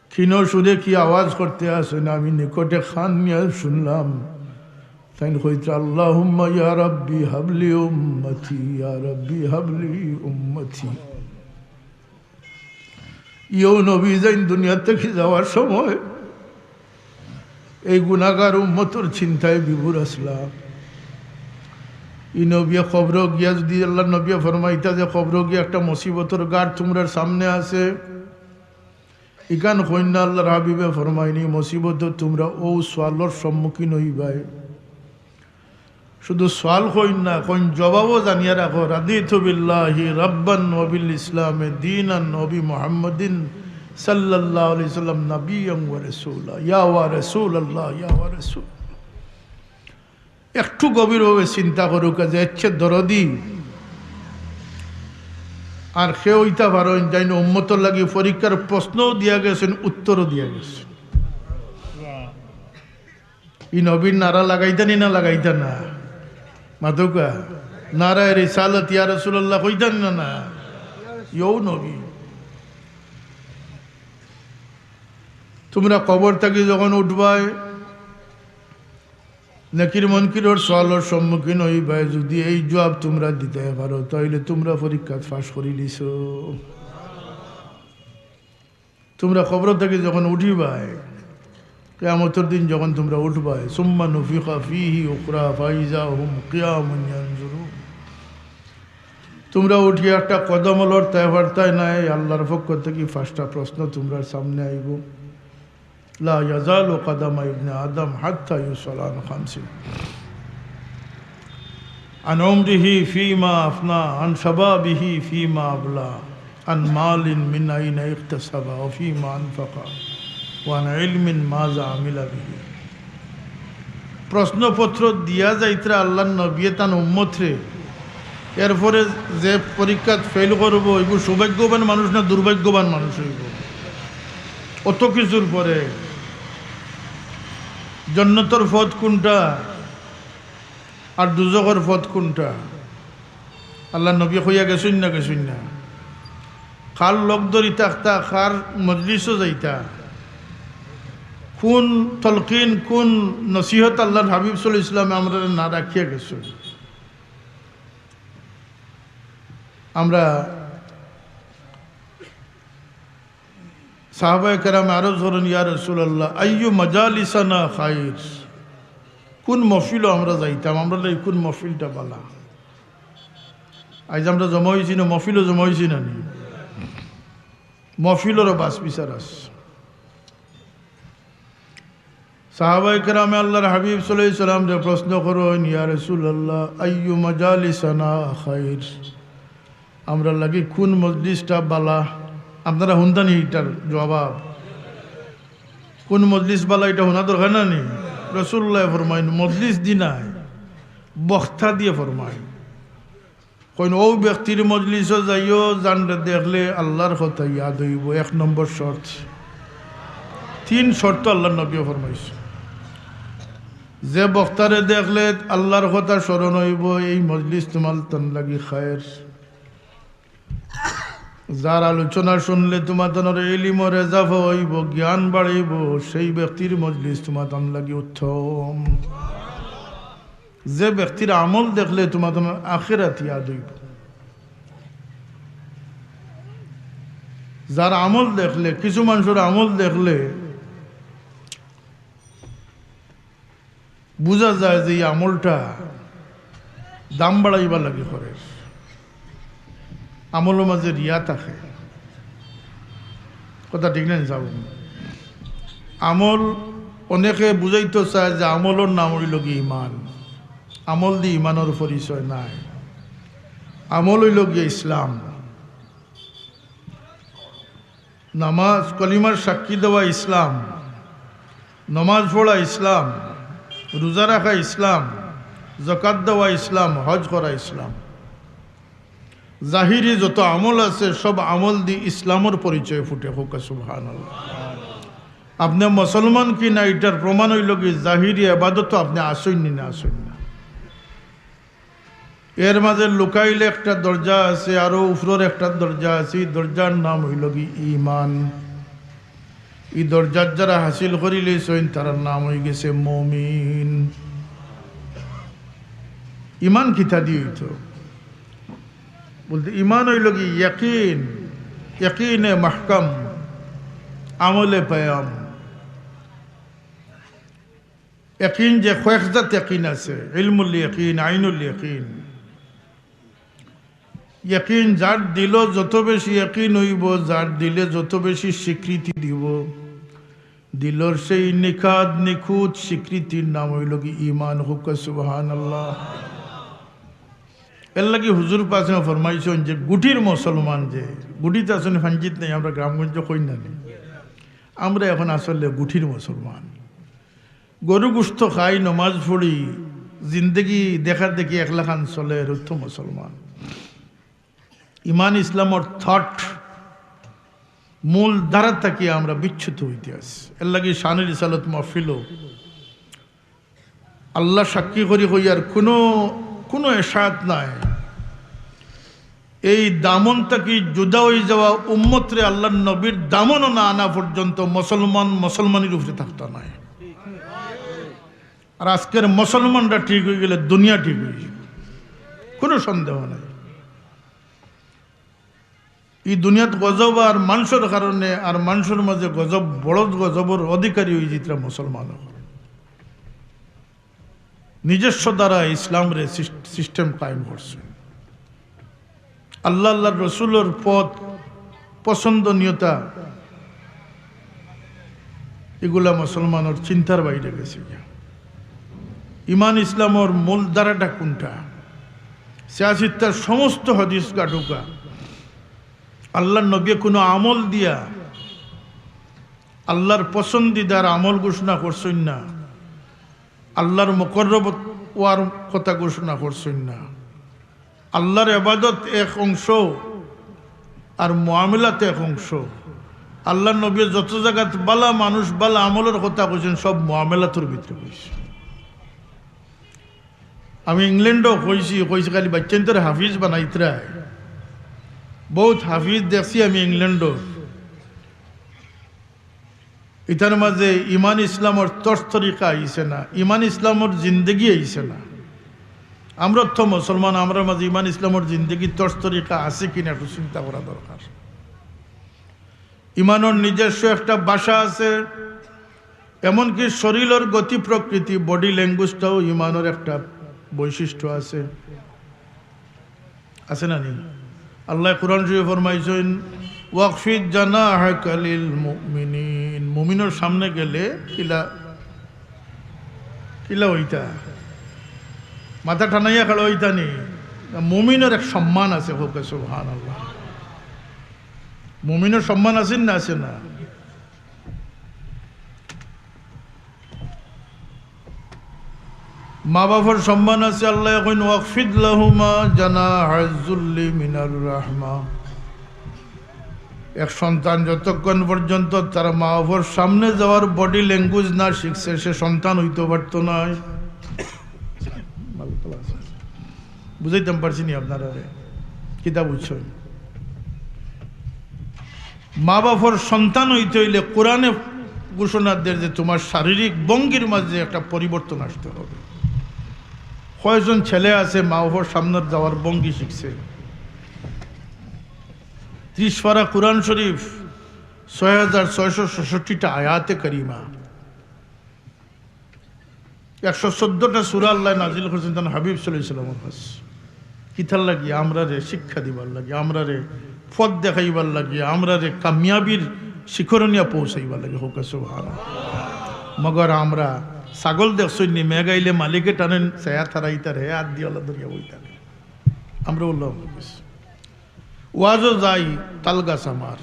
ক্ষীণ সুরে কি আওয়াজ করতে আছইন, আমি নিকটে কান নিয়া শুনলাম। তাইন কইতা, "আল্লাহুম্মা ইয়া রাব্বি হাবলি উম্মতি, ইয়া রাব্বি হাবলি উম্মতি।" ইয়ৌ নবী যেইন দুনিয়া থাকি যাওয়ার সময় এই গুনাহগার উম্মতর চিন্তায় বিভোর আছলা। ই নবীয়ে কবরো গিয়া যুদি আল্লাহর নবীয়ে ফরমাইতা যে কবরো গিয়া একটা মুসিবতর ঘাট তুমরার সামনে আছে, ইখান কইন না, আল্লাহর হাবিবে ফরমাইনি, মুসিবতো তুমরা অউ সওয়ালর সম্মুখীন অইবায়। শুধু সওয়াল কইন না, কইন জবাবও জানিয়া রাখো। রাদিতু বিল্লাহি রাব্বান ওয়া বিল ইসলামি দীনান ওয়া বি মুহাম্মাদিন সাল্লাল্লাহু আলাইহি ওয়াসাল্লাম নাবিয়্যান ওয়া রাসূলা। ইয়া ওয়া রাসূলাল্লাহ, ইয়া ওয়া রাসূল। একটু গভীরভাবে চিন্তা করউক্কা যে এর চেয়ে দরদি আর কেউ অইতা পারইন, যাইন উম্মতর লাগি পরীক্ষার প্রশ্নও দিয়া গেছইন, উত্তরও দিয়া গেছইন। ই নবীর নারা লাগাইতা নি না লাগাইতা না? মাতউক্কা, নারায়ে রিসালাত ইয়া রাসূলুল্লাহ কইতা নি না? না, ইয়ো নবী। তুমরা কবর থাকি যখন উঠবায়, নাকির মুনকিরর সওয়ালর সম্মুখীন অইবায়। যুদি এই জুয়াব তুমরা দিতায় পারো, তাইলে তুমরা পরীক্ষাত পাশ করিলিছো। তুমরা কবর থাকি যখন উঠিবায়, কিয়ামতর দিন যখন তুমরা উঠবায়, সুম্মা নুফিখা ফীহি উখরা ফাইযা হুম কিয়ামুন ইয়ানজুরুন। তুমরা উঠিয়া একটা কদমও লড়তায় পারতায় নায়, আল্লাহর পক্ষ থাকি পাঁচটা প্রশ্ন তুমরার সামনে আইবো। লা ইয়াযালু কাদামা ইবনে আদম হাত্তা ইউসআলা আন খামসিন। আন উমরিহি ফীমা আফনা, আন শাবাবিহি ফীমা আবলা, আন মালিন মিন আইনা ইকতাসাবা, ওয়া ফীমা আনফাকা, ওয়া আন ইলমিন মাযা আমিলা বিহি। প্রশ্নপত্র দিয়া যাইতরা আল্লাহর নবিয়ে তান উম্মতরে। এরপরে যে পরীক্ষাত ফেইল করবো, ইগু সৌভাগ্যবান মানুষ না দুর্ভাগ্যবান মানুষ অইবো? অত কিছুর পরে জন্নতর পথ কুনটা আর দুজখর পথ কুনটা? আল্লাহর নবী কইয়া গেছইন না, গেছইন না? কার লগ ধরি থাকতা, কার মজলিসো যাইতা, কুন তলকিন, কুন নসিহত আল্লাহর হাবিব সাল্লাল্লাহু আলাইহি ওয়াসাল্লামে আমরারে না রাখিয়া গেছইন? আমরা সাহাবায়ে কেরামে আরজ করইন, "ইয়া রাসূলুল্লাহ, আইয়ু মাজালিসানা খায়র?" কুন মহফিলো আমরা যাইতাম, আমরার লাগি কুন মহফিলটা বালা? আইজ আমরা জমা অইছি না, মহফিলো জমা অইছি না নি? মহফিলরও বাছ বিচার আছে। সাহাবায়ে কেরামে আল্লাহর হাবিব সাল্লাল্লাহু আলাইহি ওয়াসাল্লামরে প্রশ্ন করইন, "ইয়া রাসূলুল্লাহ, আইয়ু মাজালিসানা খায়র?" আমরার লাগি কুন মজলিসটা বালা? আপনারা হুনতা নি ইটার জবাব? কুন মজলিস বালা ইটা হুনা দরকার না নি? রাসূলুল্লায় ফরমাইন, মজলিস দি নায়, বক্তা দিয়া ফরমাইন। কইন, অউ ব্যক্তির মজলিসো যাইও, যানরে দেখলে আল্লাহর কথা ইয়াদ অইবো, এক নম্বর শর্ত। তিন শর্ত আল্লাহর নবীয়ে ফরমাইছে, যে বক্তারে দেখলে আল্লাহর কথা স্মরণ অইবো, এই মজলিস তুমার তান লাগি খায়ের। যার আলোচনা শুনলে তুমার তানর ইলিমর এজাফা অইবো, জ্ঞান বাড়িবো, সেই ব্যক্তির মজলিস তুমার তান লাগি উত্তম। যে ব্যক্তির আমল দেখলে তুমার তানর আখেরাত ইয়াদ অইবো। যার আমল দেখলে, কিছু মানষর আমল দেখলে বুঝা যায় যে ই আমলটা দাম বাড়াইবার লাগি করের। আমলর মাঝে রিয়া থাকে, কথা ঠিক না নি সাব? আমল অনেকে বুঝাইতো চায় যে আমলর নাম অইলো গি ইমান, আমল দি ইমানর পরিচয় নায়। আমল অইলো গিয়া ইসলাম। নামাজ, কলিমার সাক্ষী দেওয়া ইসলাম, নামাজ পড়া ইসলাম, রোজা রাখা ইসলাম, যাকাত দেওয়া ইসলাম, হজ করা ইসলাম। জাহিরি যত আমল আছে, সব আমল দি ইসলামর পরিচয় ফুটে। কউক্কা সুবহানাল্লাহ। আপনে মুসলমান কি না, ইটার প্রমাণ অইলো গি জাহিরি এবাদতো আপনে আছইন নি না আছইন না। এর মাঝে লুকাইলে একটা দরজা আছে, আরো উপরর একটা দরজা আছে। ই দরজার নাম অইলো গি ইমান। ই দরজাত যারা হাসিল করিলিছইন, তারার নাম অইগেছে মুমিন। ইমান কিতা দি অইতো? বলতে ইমান অইলো গি ইয়াকিন, ইয়াকিনে মাহকাম, আমলে পায়াম। ইয়াকিন যে কয়েক জাত ইয়াকিন আছে, ইলমুল ইয়াকিন, আইনুল ইয়াকিন। ইয়াকিন, যার দিলো যত বেশি ইয়াকিন অইবো, যার দিলে যত বেশি স্বীকৃতি দিবো, দিলর সেই নিখাত নিখুঁত স্বীকৃতির নাম অইলো কি? ঈমান। কউক্কা সুবহানাল্লাহ। এরলাগি হুজুর পাকে ফরমাইছইন যে গুটির মুসলমান যে, গুটিত আছইন, ফাঞ্জিত নাই, আমরা গ্রামগঞ্জে কই না নি, আমরা অখন আসলে গুটির মুসলমান। গরু গুস্ত খাই, নমাজ পড়ি, জিন্দেগি দেখাদেখি একলাখান চলে, এর অর্থ মুসলমান। ঈমান ইসলামর thought, মূল ধারা থাকি আমরা বিচ্যুত অইতে আছি। এরলাগি শানে রিসালত মাহফিলো আল্লাহ সাক্ষী করি কইয়ার কুনু, কুনু এশারাত নাই। এই দামন থাকি জুদা অইযাওয়া উম্মতরে আল্লার নবীর দামনো না আনা পর্যন্ত মুসলমান মুসলমানির উপরে থাকতা নায়। আর আজকের মুসলমানরা ঠিক অইগেলে দুনিয়া ঠিক অইযিবো, কুনু সন্দেহ নাই। ই দুনিয়াত গজব আর মানষর কারণে, আর মানষর মাঝে গজব, বড় গজবর অধিকারী অইযিতরা মুসলমান অকল। নিজস্ব দ্বারা ইসলামরে সিস-, system কায়েম করছইন। আল্লাহ, আল্লার রসুলর পথ, পছন্দনীয়তা, ইগুলা মুসলমানর চিন্তার বাইরে গেছে গিয়া। ঈমান ইসলামর মূল ধারাটা কুনটা? সিয়াসিত্তার সমস্ত হাদিস গাটুকা। আল্লার নবীয়ে কুনু আমল দিয়া আল্লার পছন্দিদার আমল ঘোষণা করছইন না, আল্লার মুকররব অওয়ার কথা ঘোষণা করছইন না। আল্লার ইবাদত এক অংশ আর মুআমালাত এক অংশ। আল্লার নবীয়ে যত জাগাত বালা মানুষ, বালা আমলর কথা কইছইন, সব মুআমালাতর ভিতরে কইছইন। আমি ইংল্যান্ডো কইছি, কইছি খালি বাইচ্চাইন্তরে হাফিজ বানাইতরায়। বউত হাফিজ দেখছি আমি ইংল্যান্ডো। ইতার মাঝে ঈমান ইসলামর তর্জ তরিকা আইছে না, ঈমান ইসলামর জিন্দেগি আইছে না। আমরা তো মুসলমান, আমরার মাঝে ঈমান ইসলামর জিন্দেগির তর্জ তরিকা আছে কিনা একটু চিন্তা করা দরকার। ঈমানর নিজস্ব একটা ভাষা আছে, এমনকি শরীরর গতি প্রকৃতি, body language-টাও ঈমানর একটা বৈশিষ্ট্য আছে। আছে না নি? আল্লায় কোরআন শরীফো ফরমাইছইন, "ওয়াখফিদ জানাহাকা লিল মুমিনিন।" মুমিনর সামনে গেলে কিলা, কিলা অইতা? মাথা টানাইয়া খাড়া অইতা নি? মুমিনর এক সম্মান আছে, কউক্কা সুবহানাল্লাহ। মুমিনর সম্মান আছে না, আছে না? মা বাপর সম্মান আছে, আল্লায় কইন, "ওয়াখফিদ লাহুমা জানাহাজ যুল্লি মিনার রাহমা।" এক সন্তান যতক্ষণ পর্যন্ত তার মা বাপর সামনে যাওয়ার body language না শিখছে, সে সন্তান অইতো পারতো নায়। বুঝাইতাম পারছি নি আপনারারে? কিতা বুঝছইন? মা বাপর সন্তান অইতে অইলে কোরআনে ঘোষণা দের যে তুমার শারীরিক ভঙ্গির মাঝে একটা পরিবর্তন আসতে হবে। কয়জন ছেলে আছে মা বাপর সামনে যাওয়ার ভঙ্গি শিখছে? ত্রিশ পারা কোরআন শরীফ, ছয় হাজার ছয়শো ছষট্টিটা আয়াতে কারিমা, একশো চৌদ্দটা সূরা আল্লায় নাজিল করছইন তান হাবিব সাল্লাল্লাহু আলাইহি ওয়াসাল্লামর কাছে। কিতার লাগি? আমরারে শিক্ষা দিবার লাগি, আমরারে পথ দেখাইবার লাগি, আমরারে কামিয়াবির শিখরে নিয়া পৌঁছাইবার লাগি। কউক্কা সুবহানাল্লাহ। মগর আমরা ছাগল দেখছইন নি, মেঘ আইলে মালিকে টানেন, ছায়া তারাইতার, হে আত দিয়া আল্লাহ ধরিয়া বইতা। আমরা অলা অইছি। ওয়াজো যাই, তালগাছ আমার।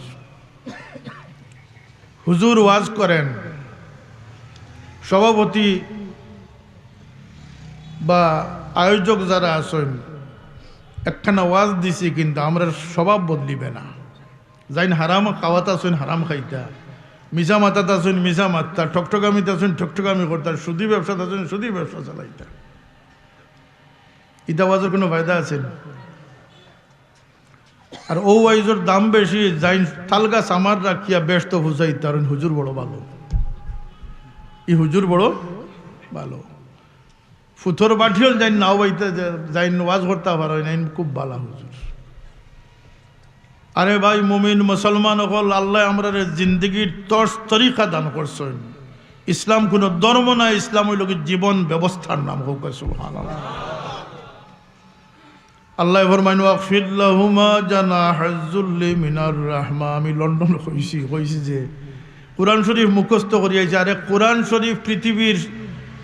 হুজুর ওয়াজ করেন, সভাপতি বা আয়োজক যারা আছইন, একখানা ওয়াজ দিছি, কিন্তু আমরার স্বভাব বদলিবে না। যাইন হারাম খাওয়াত আছইন, হারাম খাইতা, মিছা মাতাত আছইন, মিছা মাততা, ঠকঠকামিত আছইন, ঠকঠকামি করতা, সুদি ব্যবসাত আছইন, সুদি ব্যবসা চালাইতা। ইতা ওয়াজর কুনু ফায়দা আছে নি? আর অউ ওয়াইজর দাম বেশি, যাইন তালগাছ আমার রাখিয়া বেহেস্তো পৌঁছাইতা পারইন, হুজুর বড় ভালো। ই হুজুর বড় ভালো। ফুতর বাটিওল যাইন নাও বাইতে, যাইন ওয়াজ করতা পারইন, এইন খুব ভালা হুজুর। আরে ভাই, মুমিন মুসলমান অকল, আল্লায় আমরারে জিন্দেগির তর্জ তরিকা দান করছইন। ইসলাম কুনু ধর্ম না, ইসলাম অইলো কি জীবন ব্যবস্থার নাম। কউক্কা সুবহানাল্লাহ। আল্লায় ফরমাইন, "ওয়াখফিদ লাহুমা জানাহাজ যুল্লি মিনার রাহমা।" আমি লন্ডনো কইছি, কইছি যে কোরআন শরীফ মুখস্থ করি আইছি। আরে কোরআন শরীফ পৃথিবীর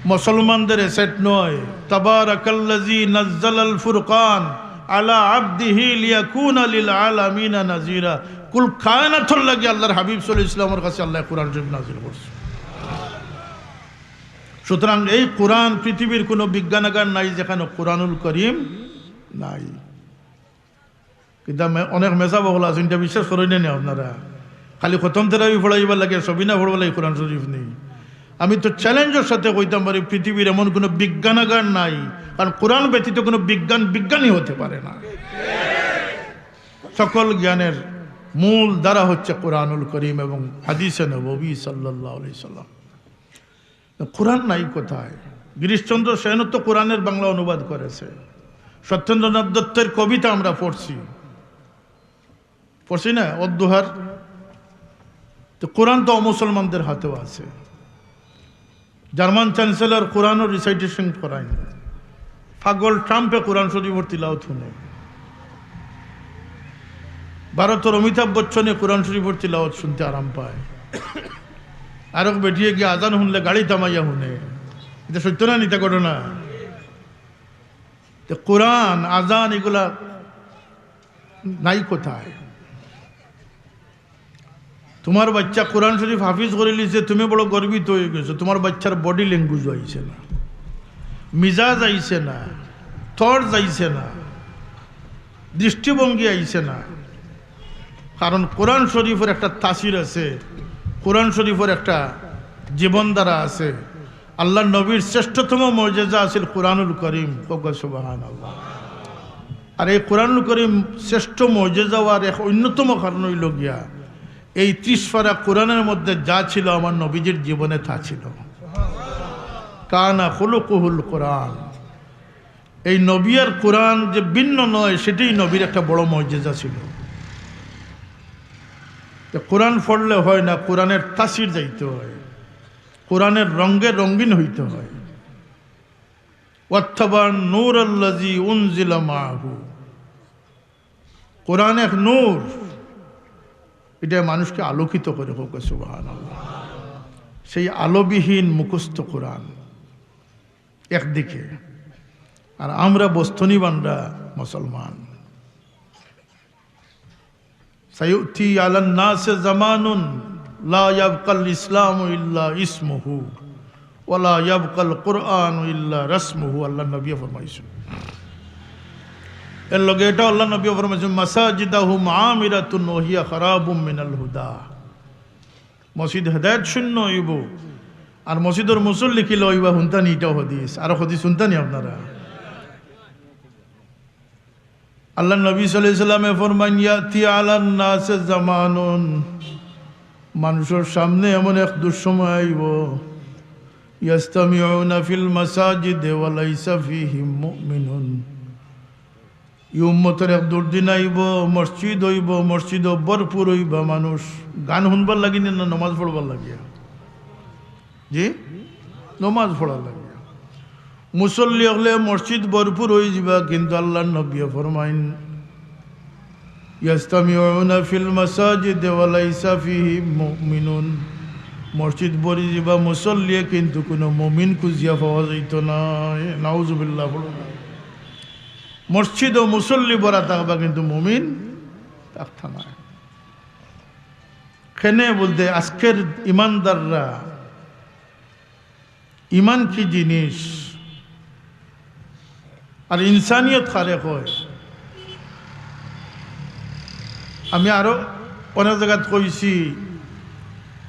মুসলমানদের অ্যাসেট নয়। "তাবারাকাল্লাযী নাজ্জালাল ফুরকান আলা আবদিহি লিয়াকুনা লিল আলামিনা নাযীরা।" কুল কায়নাতর লাগি আল্লাহর হাবিব সাল্লাল্লাহু আলাইহি ওয়াসাল্লামর কাছে আল্লায় কোরআন শরীফ নাজিল করছে। সুতরাং এই কোরআন, পৃথিবীর কোনো বিজ্ঞানাগার নাই যেখানে কোরআনুল করিম নাই। কিন্তু মে-, অনেক মেসাব অকল আছইন, ইটা বিশ্বাস করইন না নি আপনারা? খালি খতম তেরাবি পড়াইবার লাগি, সবিনা পড়বার লাগি কোরআন শরীফ নেই। আমি তো চ্যালেঞ্জর সাথে কইতাম পারি, পৃথিবীর এমন কোনো বিজ্ঞানাগার নাই, কারণ কোরআন ব্যতীত কোনো বিজ্ঞান বিজ্ঞানই হতে পারে না। সকল জ্ঞানের মূল ধারা হচ্ছে কোরআনুল করিম এবং হাদিসে নববী সাল্লাল্লাহু আলাইহি সাল্লাম। কোরআন নাই কোথায়? গিরিশচন্দ্র সেন তো কোরআনের বাংলা অনুবাদ করেছে। সত্যেন্দ্রনাথ দত্তের কবিতা আমরা পড়ছি, পড়ছি না? অদ্দুহার। তো কোরআন তো অমুসলমানদের হাতেও আছে। জার্মান চ্যান্সেলর কোরআনর রিসাইটেশন করাইন। পাগল ট্রাম্পে কোরআন শরীফর তিলাওয়াত হুনে। ভারতর অমিতাভ বচ্চনে কোরআন শরীফর তিলাওয়াত শুনতে আরাম পায়। আরক বেটিয়ে গিয়া আজান হুনলে গাড়ি থামাইয়া হুনে। ইটা সত্য না মিথ্যা ঘটনা? তো কোরআন, আজান ইগুলা নাই কোথায়? তোমার বাচ্চা কোরআন শরীফ হাফিজ করিলিছে, তুমি বড় গর্বিত অইগেছো। তোমার বাচ্চার বডি ল্যাঙ্গুয়েজ আইছে না, মিজাজ আইছে না, তর্জ আইছে না, দৃষ্টিভঙ্গি আইছে না। কারণ কোরআন শরীফর একটা তাসির আছে, কোরআন শরীফর একটা জীবনধারা আছে। আল্লাহর নবীর শ্রেষ্ঠতম মুজিজা আছিল কোরআনুল করিম। কউক্কা সুবহানাল্লাহ। আর এই কোরআনুল করিম শ্রেষ্ঠ মুজিজা অওয়ার এক অন্যতম কারণ অইলো গিয়া, এই ত্রিশ পারা কোরআনের মধ্যে যা ছিল আমার নবীজির জীবনে তা ছিল। কানা খুলুকুহুল কোরআন। এই নবী আর কোরআন যে ভিন্ন নয়, সেটাই নবীর একটা বড় মুজিজা ছিল। তো কোরআন পড়লে হয় না, কোরআনের তাসির যাইতে হয়, কোরআনের রঙে রঙিন হইতে হয়। ওয়াত্তাবান নূরাল্লাযী উনজিলা মাআহু। কোরআন এক নূর, ইটা মানুষকে আলোকিত করে। কউক্কা সুবহানাল্লাহ। সেই আলোবিহীন মুখস্থ কোরআন একদিকে, আর আমরা বস্তনি বান্ডা মুসলমান। সায়াতি আলান নাসে জামানুন লা ইয়াবকাল ইসলামু ইল্লা ইসমুহু ওয়া লা ইয়াবকাল কুরআনু ইল্লা রাসমুহু, আল্লাহর নবী ফরমাইছইন। এর লগে ইটা আল্লাহর নবী ফরমাইছইন, "মাসাজিদাহুম আমিরাতুন ওয়া হিয়া খারাবুম মিনাল হুদা।" মসজিদ হেদায়েত শূন্য অইবো, আর মসজিদর মুসল্লি কিলা অইবা হুনতা নি, ইটাও হাদিস। আর হাদিস হুনতা নি আপনারা? আল্লাহর নবী সাল্লাল্লাহু আলাইহি ওয়াসাল্লামে ফরমাইন, "ইয়াতি আলান নাসে জামানুন", মানুষর সামনে এমন এক দুঃসময় আইবো, "ইয়াজতামিউনা ফিল মাসাজিদে ওয়া লাইসা ফীহিম মুমিনুন", ই উম্মতর এক দুর্দিন আইবো, মসজিদ অইবো, মসজিদও ভরপুর অইবা মানুষ। গান হুনবার লাগি নি না নমাজ পড়বার লাগিয়া? জি, নমাজ পড়ার লাগিয়া। মুসল্লি অকলে মসজিদ ভরপুর অইযিবা, কিন্তু আল্লাহর নবীয়ে ফরমাইন, "ইয়াজতামিউনা ফিল মাসাজিদে ওয়া লাইসা ফীহিম মুমিনুন।" মসজিদ ভরিযিবা মুসল্লিয়ে, কিন্তু কুনু মুমিন খুঁজিয়া পাওয়া যাইতো নায়। নাউজুবিল্লাহ, পড়ো না। মসজিদও মুসল্লি ভরা থাকবা, কিন্তু মুমিন থাকতা নায়। কেনে বুলতে আজকের ইমানদাররা, ইমান কি জিনিস আর ইনসানিয়ত কারে কয়? আমি আরো অনেক জাগাত কইছি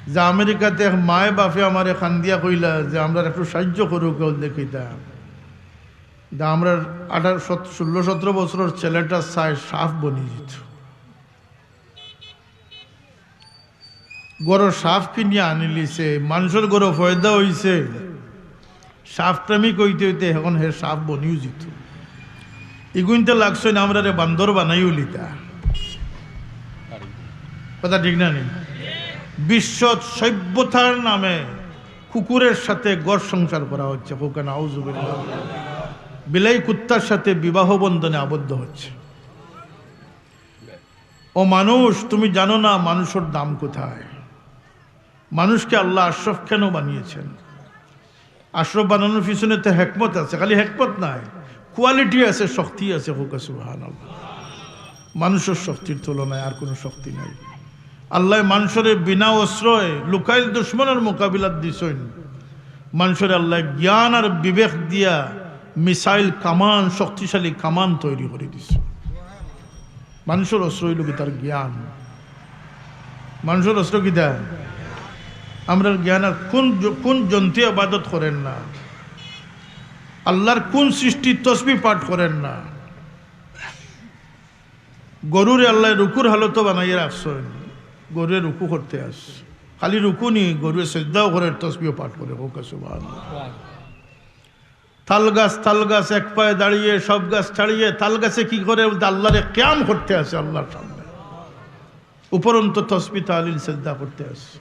যে আমেরিকাতে এক মায় বাপে আমারে কান্দিয়া কইলা যে, "আমরার একটু সাহায্য করুক্কা, কেউ দেখিতা।" দা আমরার আঠারো, সত-, ষোলো সতেরো বছরর ছেলেটা চায় সাপ বনি যিত। ঘরো সাপ কিনিয়া আনিলিছে, মানষর ঘরো পয়দা অইছে, সাপ প্রেমিক অইতে অইতে এখন হে সাপ বনিও যিত। ইগুইন্তে লাগছইন আমরারে বান্দর বানাইলিতা। কথা ঠিক না নি? বিশ্ব সভ্যতার নামে কুকুরের সাথে ঘর সংসার করা হচ্ছে। কউক্কা নাউজুবিল্লাহ। বিলাই কুত্তার সাথে বিবাহ বন্ধনে আবদ্ধ হচ্ছে। ও মানুষ, তুমি জানো না মানুষের দাম কোথায়? মানুষকে আল্লাহ আশরাফ কেন বানিয়েছেন? আশরাফ বানানোর পিছনে তো হেকমত আছে, খালি হেকমত নাই, কোয়ালিটি আছে, শক্তি আছে। হোক সুবহানাল্লাহ। মানুষের শক্তির তুলনায় আর কোনো শক্তি নাই। আল্লাহ মানুষরে বিনা অস্ত্রয় লুকাইল দুশমনের মোকাবিলাত দিছইন। মানুষরে আল্লাহ জ্ঞান আর বিবেক দিয়া মিসাইল কামান, শক্তিশালী কামান তৈরি করে দিছে। মানুষের অস্ত্র হইল কি তার জ্ঞান। মানুষের অস্ত্র কিতা? আমরার জ্ঞান। আর কোন জ-, কোন জন্তু আবাদত করেন না? আল্লাহর কোন সৃষ্টি তসবি পাঠ করেন না? গরুরে আল্লাহ রুকুর হালতও বানাইয়া রাখছইন, গরুরে রুকু করতে আস, খালি রুকু নি, গরুরে সেজদাও করে, তসবিও পাঠ করে। হোক সুবহানাল্লাহ। তাল গাছ, তাল গাছ এক পায়ে দাঁড়িয়ে, সব গাছ ছাড়িয়ে, তাল গাছে কি করে? বলতে আল্লাহরে কিয়াম করতে আছে, আল্লাহর সামনে উপরন্ত তসবি, তাহলিল, সেজদা করতে আছে।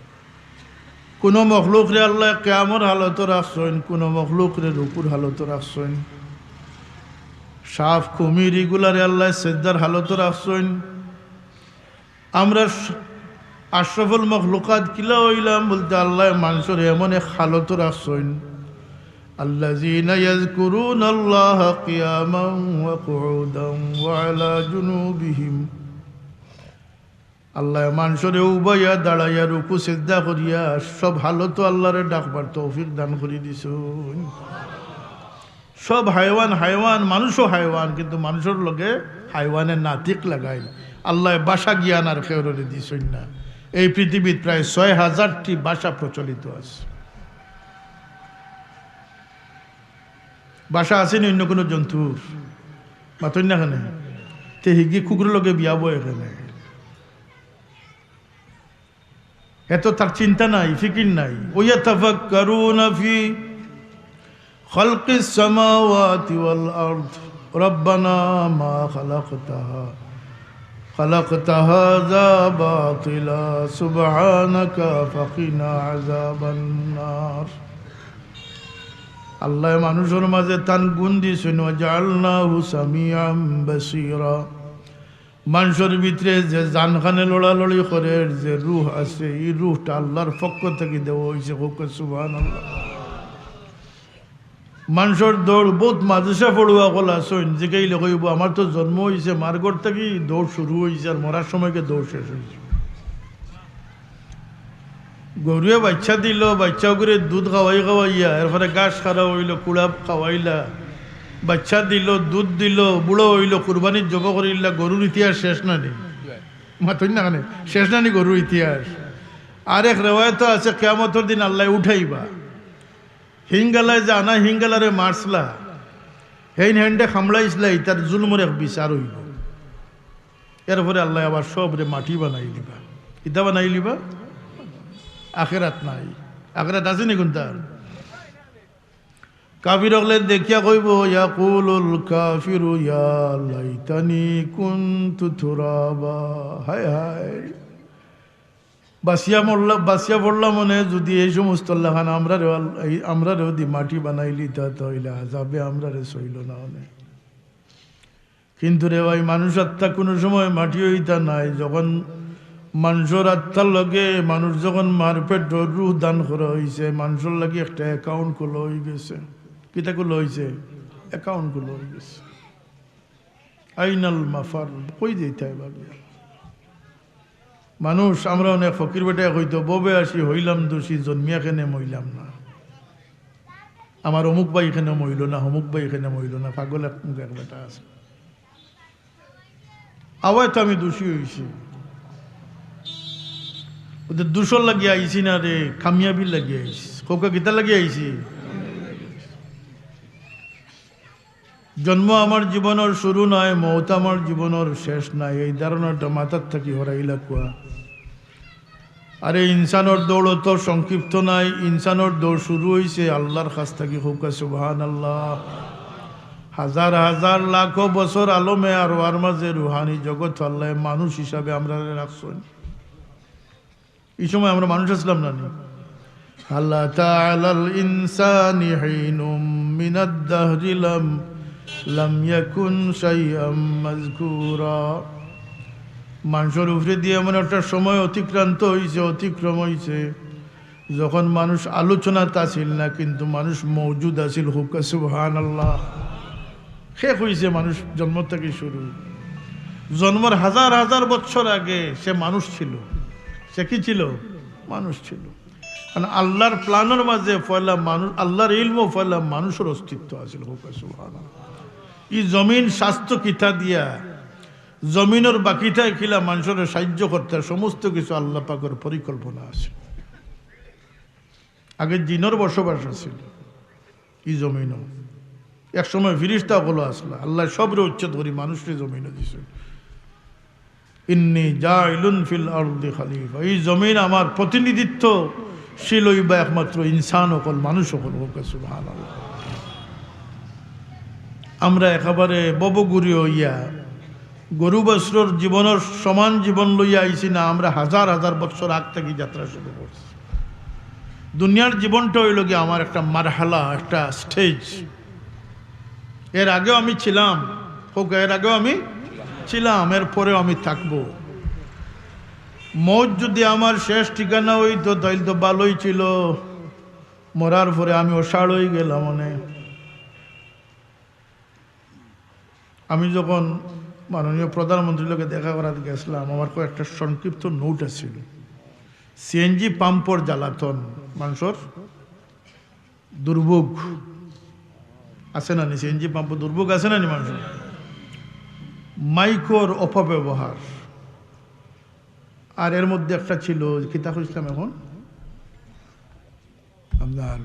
কোনো মখলুকরে আল্লাহ কিয়ামর হালতো রাখছইন, কোনো মখলুকরে রুকুর হালতো রাখছইন, সাপ কুমির ইগুলারে আল্লাহ সেজদার হালতো রাখছইন। আমরা স-, আশরাফুল মখলুকাত কিলা হইলাম বলতে আল্লাহ মানুষরে এমন এক হালতো রাখছইন, الذين يذكرون الله قياما وقعودا وعلى جنوبهم। আল্লাহ মানুষরে উবাইয়া, দাঁড়াইয়া, রুকু, সিজদা করিয়া, সব হালতো আল্লাহরে ডাকবার তৌফিক দান করি দিছইন। সব হায়ওয়ান হায়ওয়ান, মানুষও হায়ওয়ান, কিন্তু মানুষের লগে হায়ওয়ানের নাতিক লাগাইল। আল্লাহ ভাষা জ্ঞান আর কেউরে দিছইন না। এই পৃথিবীত প্রায় ছয় হাজারটি ভাষা প্রচলিত আছে। ভাষা আছে নি অন্য কোনো জন্তুর? মাতইন না কেনে? তে হিগি কুকুরের লগে বিয়া বয় কেনে? এত তার চিন্তা নাই, ফিকির নাই। ويتفكرون في خلق السماوات والأرض ربنا ما خلقتها خلقت هذا باطلا سبحانك فقنا عذاب النار। আল্লাহ মানুষের মাঝে তান গুণ দিছইন, وجعلناه سميعا بصيرا। মানুষের ভিতরে যে জানখানে লড়ালড়ি করের, যে রুহ আছে, এই রুহটা আল্লাহর পক্ষ থাকি দেওয়া হইছে। হোক সুবহানাল্লাহ। মানুষের দৌড়, বহুত মাদ্রাসা পড়ুয়া অকল আছইন, জিকাইলে কইবো, "আমার তো জন্ম হইছে, মার ঘর থাকি দৌড় শুরু হইছে, আর মরার সময় গিয়া দৌড় শেষ হইছে।" গরুয়ে বাচ্চা দিল, বাচ্চা করে দুধ খাওয়াই খাওয়াইয়া, এরপরে ঘাস খাওয়া হইল, কুড়া খাওয়াইলা, বাচ্চা দিল, দুধ দিল, বুড়ো হইল, কুরবানির জব করিলা, গরুর ইতিহাস শেষ না নি? মাতইন না কেনে? শেষ না নি গরুর ইতিহাস? আরেক রেওয়ায়ত আছে, কিয়ামতর দিন আল্লাহ উঠাইবা, হিঙ্গালায় যে আনা হিঙ্গালারে মারছলা, হেইন হেন্ডে খামড়াইছলা, ইতার জুলুমর এক বিচার হইব। এরপরে আল্লাহ আবার সবরে মাটি বানাই দিবা। কিতা বানাই দিবা? আখেরাত নাই। আখেরাত আছে নি কুনতার? কাফির অকলে দেখিয়া কইবো, يقول الكافر يا ليتني كنت ترابا। হায় হায়, বাঁচিয়া মরলা-, বাঁচিয়া পড়লাম মনে যদি এই সমস্ত লাখান আমরারে আল-, এই আমরারেও দি মাটি বানাইলিতা, তাইলে আজাবে আমরারে সইল না অনে। কিন্তু রে ভাই, মানুষ আত্মা কোনো সময় মাটি হইতা নাই। যখন মানুষের আত্মার লগে মানুষ যখন মার পেটর রুহ দান করা হইছে, মানুষের লাগি একটা অ্যাকাউন্ট খোলা হই গেছে। কিতা খোলা হইছে? অ্যাকাউন্ট খোলা হই গেছে। আইনাল মাফার, কই যাইতা ভাবিয়া? মানুষ, আমরা অনেক ফকির বেটায় কইতো, "ভবে আসি হইলাম দোষী, জন্মিয়া কেনে মইলাম না। আমার অমুক ভাই কেনে মইল না, অমুক ভাই কেনে মইল না।" পাগল এক মুখ এক বেটা আছে। আওয়ায় তো আমি দোষী হইছি। ওদের দোষর লাগি আইছি না রে, কামিয়াবির লাগি আইছি। কউক্কা কিতার লাগি আইছি? জন্ম আমার জীবনর শুরু নায়, মউত আমার জীবনর শেষ নায়, এই ধারণাটা মাথার থাকি হরাইলা কুয়া। আরে, ইনসানর দৌড় তো সংক্ষিপ্ত নায়, ইনসানর দৌড় শুরু হইছে আল্লাহর কাছ থাকি। কউক্কা সুবহানাল্লাহ। হাজার হাজার লাখো বছর আলমে আরওয়ার মাঝে রুহানি জগত আল্লাহ মানুষ হিসাবে আমরারে রাখছইন। এই সময় আমরা মানুষ আছলাম না নি? هل أتى على الإنسان حين من الدهر لم লাম ইয়াকুন শাইআম মাযকুরা। মানষর উপরে দিয়া এমন একটা সময় অতিক্রান্ত অইছে, অতিক্রম অইছে, যখন মানুষ আলোচনাত আছিল না, কিন্তু মানুষ মওজুদ আছিল। কউক্কা সুবহানাল্লাহ। কে কইছে মানুষ জন্ম থাকি শুরু? জন্মর হাজার হাজার বছর আগে সে মানুষ ছিল। সে কি ছিল? মানুষ ছিল। কারণ আল্লাহর প্ল্যানর মাঝে পয়লা মানুষ, আল্লাহর ইলমো পয়লা মানুষর অস্তিত্ব আছিল। কউক্কা সুবহানাল্লাহ। ই জমিন স্বাস্থ্য কিতা দিয়া, জমিনর বাকিটায় কিলা মানষরে সাহায্য করতে, সমস্ত কিছু আল্লাহ পাকর পরিকল্পনা আছে। আগে জিনর বসবাস আছিল ই জমিনো, এক সময় ফিরিস্তা অকলও আছলা। আল্লাহ সবরে উচ্ছেদ করি মানুষরে জমিনো দিছে। ইন্নি জাইলুন ফিল আরদি খালিফা, ই জমিন আমার প্রতিনিধিত্বশীল অইবা একমাত্র ইনসান অকল, মানুষ অকল। কউক্কা সুবহানাল্লাহ। আমরা একেবারে ববগুড়ি অইয়া গরু বাছুরর জীবনর সমান জীবন লইয়া আইছি না, আমরা হাজার হাজার বছর আগ থাকি যাত্রা শুরু করছি। দুনিয়ার জীবনটা অইলো গিয়া আমার একটা মারহালা, একটা স্টেজ। এর আগেও আমি ছিলাম, কউক্কা, এর আগেও আমি ছিলাম, এর পরেও আমি থাকবো। মউত যদি আমার শেষ ঠিকানা অইতো, তাইলে তো ভালোই ছিল। মরার পরে আমি অসাড় অই গেলাম অনে। আমি যখন মাননীয় প্রধানমন্ত্রীর লগে দেখা করাত গেছলাম, আমার কয়েকটা সংক্ষিপ্ত নোট আছিল। সিএনজি পাম্পর জ্বালাতন, মানষর দুর্ভোগ আছে না নি? সিএনজি পাম্পর দুর্ভোগ আছে না নি মানষর? মাইকর অপব্যবহার, আর এর মধ্যে একটা ছিল, কিতা কইছিলাম এখন আপনার,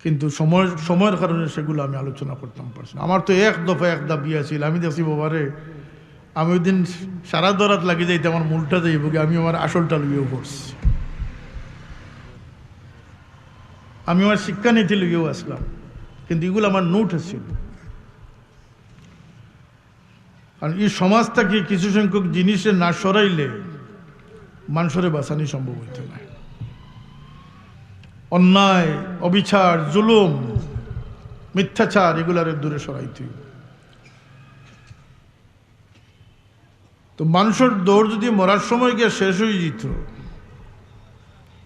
কিন্তু সময়, সময়র কারণে সেগুলো আমি আলোচনা করতাম পারছি না। আমার তো এক দফা এক দাবি আছিল, আমি দেখছি বাবারে, আমি ওই দিন সারা দরাত লাগি যাইতে আমার মূলটা যাইব কি, আমি আমার আসলটা লইয়াও পড়ছি, আমি আমার শিক্ষানীতি লইয়াও আসলাম, কিন্তু এগুলো আমার নোট আছিল। কারণ এই সমাজ থাকি কিছু সংখ্যক জিনিসে না সরাইলে মানষরে বাঁচানি সম্ভব অইতো নায়। অন্যায়, অবিচার, জুলুম, মিথ্যাচার, এগুলারে দূরে সরাইতে অইবো। তো মানষর দৌড় যদি মরার সময় গিয়া শেষ অই যিত,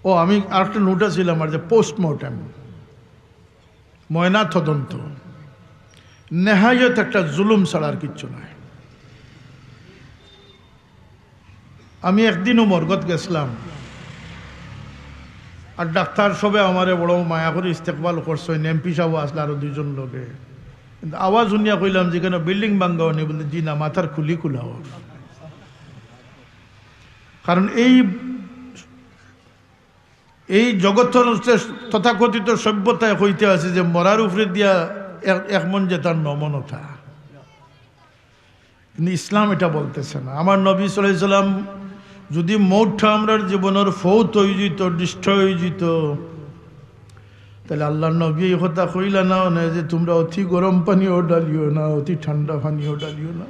ও আমি আরেকটা নোট আছিল আমার যে পোস্টমর্টেম, ময়না তদন্ত, নেহায়ত একটা জুলুম ছাড়া আর কিচ্ছু নাই। আমি একদিনও মর্গত গেছলাম, আর ডাক্তার সবে আমারে বড় মায়া করি ইস্তেকবাল করছইন, এমপি সাহেব আসলে আরো দুইজন লগে, কিন্তু আওয়াজ শুনিয়া কইলাম যে কেন বিল্ডিং ভাঙ্গা অনি, বলতে জি না, মাথার খুলি খোলা অর। কারণ এই এই জগতর যে তথাকথিত সভ্যতায় কইতে আছে যে মরার উপরে দিয়া এক, এক মন যে তার নমনতা, কিন্তু ইসলাম এটা বলতেছে না। আমার নবী সাল্লাল্লাহু আলাইহি সাল্লাম যদি মৌতটা আমরার জীবনর ফৌত অই যিত, ডিস্ট্রয় অই যিত, তাহলে আল্লাহর নবী এই কথা কইলা না অনে যে তোমরা অতি গরম পানিও ডালিও না, অতি ঠান্ডা পানিও ডালিও না।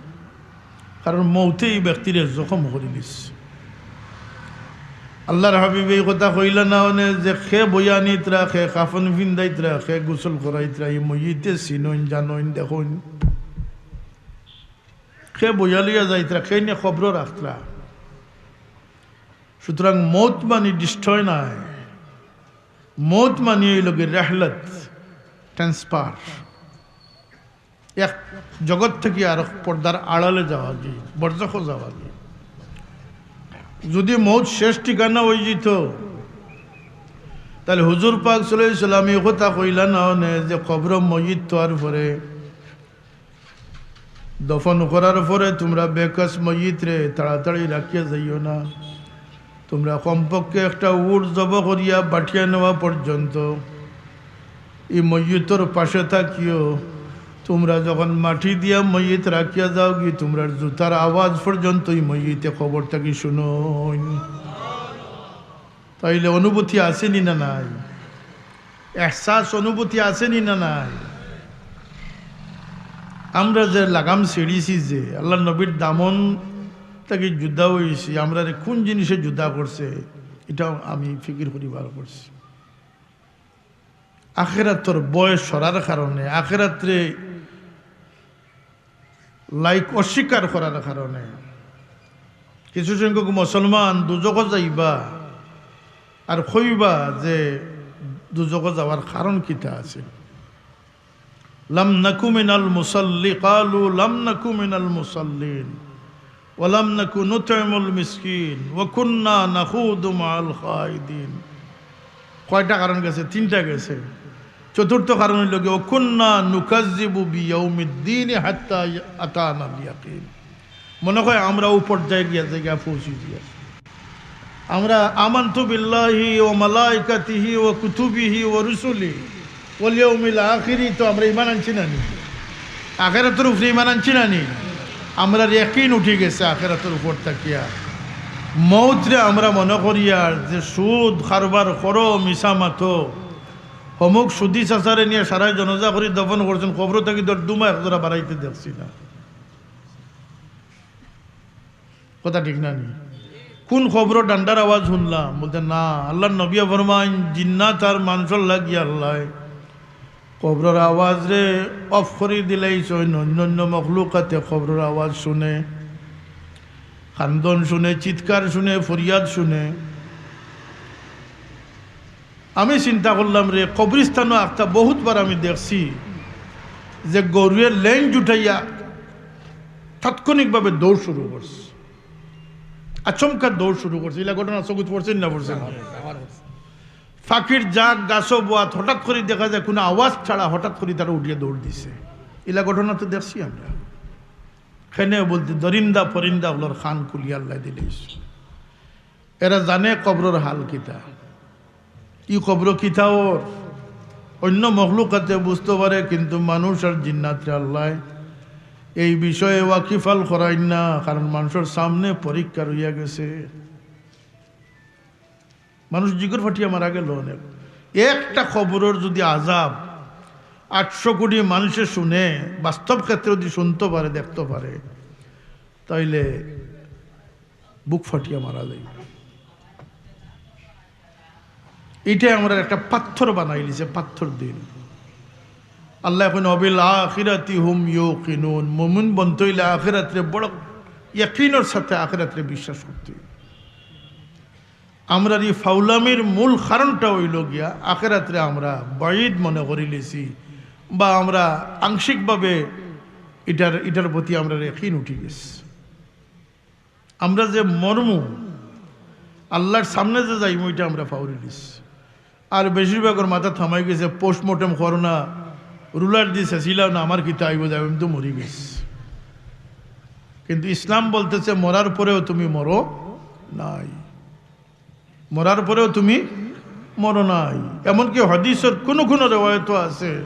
কারণ মৌতে এই ব্যক্তিরে জখম করি দিছে। আল্লাহর হাবিব এই কথা কইলা না অনে যে খে বইয়া নিতরা, খে কাফন ফিন্দাইতরা, খে গোসল করাইতরা, এই মইয়িতে চিনইন, জানইন, দেখইন। খে বইয়া লইয়া যাইতরা, খে নিয়া কবরো রাখতরা। সুতরাং মৌত মানি ডিস্ট্রয় নায়, মৌত মানি অইল গি রেহলত, ট্রান্সফার। এক জগৎ থাকি আরক পর্দার আড়ালে যাওয়া গি, বরজখো যাওয়া গি। যদি মৌত শেষ ঠিকানা অই যিত, তাহলে হুজুর পাক সাল্লাল্লাহু আলাইহি সাল্লাম এই কথা কইলা না অনে যে কবরো মইয়িত থওয়ার পরে, দফন করার পরে তোমরা বেকস মইয়িতরে তাড়াতাড়ি রাখিয়া যাইও না, তোমরা কমপক্ষে একটা উট জব করিয়া বাটিয়া নেওয়া পর্যন্ত ই মইয়িতর পাশে থাকিও। তোমরা যখন মাটি দিয়া মইয়িত রাখিয়া যাও গি, তোমরার জুতার আওয়াজ পর্যন্ত ই মইয়িতে কবর থাকি শুনইন। তাইলে অনুভূতি আছে নি না নাই? এহসাস, অনুভূতি আছে নি না নাই? আমরা যে লাগাম ছিড়িছি, যে আল্লাহর নবীর দামন থাকি জুদা অইছি, আমরারে কোন জিনিসে জুদা করছে, এটা আমি ফিকির করি বার করছি। আখেরাতর ভয় সরার কারণে, আখেরাতরে লাইক অস্বীকার করার কারণে কিছু সংখ্যক মুসলমান দুজখো যাইবা আর কইবা যে দুজখো যাওয়ার কারণ কিতা আছে। লাম নাকু মিনাল মুসাল্লি, ক্বালু লাম নাকু মিনাল মুসাল্লিন, ওয়া লাম নাকু নুতইমুল মিসকিন, ওয়া কুন্না নাখুদু মাআল খাইদিন। কয়টা কারণ গেছে? তিনটা গেছে। চতুর্থ কারণ অইলো গিয়া, "ওয়া কুন্না নুকাজ্জিবু বিয়াউমিদ্দিন হাত্তা আতানাল ইয়াকিন।" মনে হয় আমরা অউ পর্যায়ে গিয়া জায়গা পৌঁছি গিয়া। আমরা আমানতু বিল্লাহি ওয়া মালাইকাতিহি ওয়া কুতুবিহি ওয়া রুসুলি ওয়াল ইয়াউমিল আখিরি, তো আমরা ইমান আনছি না নি? আখেরাতর উপরে ইমান আনছি না নি? আমরার ইয়াকিন উঠি গেছে আখেরাতর উপর থাকিয়া। মউতরে আমরা মনে করিয়ার যে সুদ কারবার করো, মিছা মাতো, হমুক সুদি চাচারে নিয়া সারায় জনাজা করি দফন করছইন, কবর থাকি দর দুমা এক জোড়া বাড়াইতে দেখছি না। কথা ঠিক না নি? কোন কবরো ডান্ডার আওয়াজ হুনলাম? বলতে, "না, আল্লাহর নবী ফরমাইন, জিন্নাত আর মানষর লাগি আল্লায় কবরর আওয়াজরে off করি দিলাইছইন, অন্য অন্য মখলুকাতে কবরর আওয়াজ শুনে, কান্দন শুনে, চিৎকার শুনে, ফরিয়াদ শুনে।" আমি চিন্তা করলাম রে, কবরিস্তানো আখতা বহুতবার আমি দেখছি যে গরুয়ে লেঞ্জ উঠাইয়া তাৎক্ষণিকভাবে দৌড় শুরু করছে, আচমকা দৌড় শুরু করছে। ইলা ঘটনা চকুত পড়ছে না পড়ছে না? পাখির জাক গাছো বোয়াত হঠাৎ করি দেখা যায় কোনো আওয়াজ ছাড়া হঠাৎ করি তারা উঠিয়া দৌড় দিছে। ইলা ঘটনা তো দেখছি আমরা। কেনে বলতে দরিন্দা পরিন্দা অকলর কান খুলিয়া আল্লায় দিলাইছইন। এরা জানে কবরর হাল কিতা। ই কবর কিতা অর? অন্য মখলুকাতে বুঝতো পারে, কিন্তু মানুষ আর জিন্নাতরে আল্লায় এই বিষয়ে ওয়াকিফাল করাইন না, কারণ মানষর সামনে পরীক্ষা রইয়া গেছে। মানুষ জিগর ফাটিয়া মারা গেল অনেক। একটা কবরর যদি আজাব আটশো কোটি মানষে শুনে, বাস্তব ক্ষেত্রে যদি শুনতো পারে, দেখতো পারে, তাইলে বুক ফাটিয়া মারা যায়। ইটা আমরার একটা পাথর বানাইলিছে, পাথর দিন। আল্লায় কইন, "ওয়াবিল আখিরাতি হুম ইউকিনুন।" মুমিন বনতে অইলে আখিরাতরে বড় ইয়াকিনর সাথে আখিরাতরে বিশ্বাস করতে অইবো। আমরার ই ফাউলামির মূল কারণটা অইলো গিয়া আখিরাতরে আমরা বাঈদ মনে করিলিছি, বা আমরা আংশিকভাবে ইটার, ইটার প্রতি আমরার ইয়াকিন উঠি গেছে। আমরা যে মরমু, আল্লাহর সামনে যে যাইমু, ইটা আমরা ফাউরিলিছি। আর বেশিরভাগর মাথা থামাই গেছে, postmortem করো না, রুলার দিছে, ছিলাও না, আমার কিতা আইবো, যাইবো, আমি তো মরি গেছি। কিন্তু ইসলাম বলতেছে, মরার পরেও তুমি মরো নাই, মরার পরেও তুমি মরো নাই। এমনকি হাদিসর কোনো কোনো রেওয়ায়ত আছে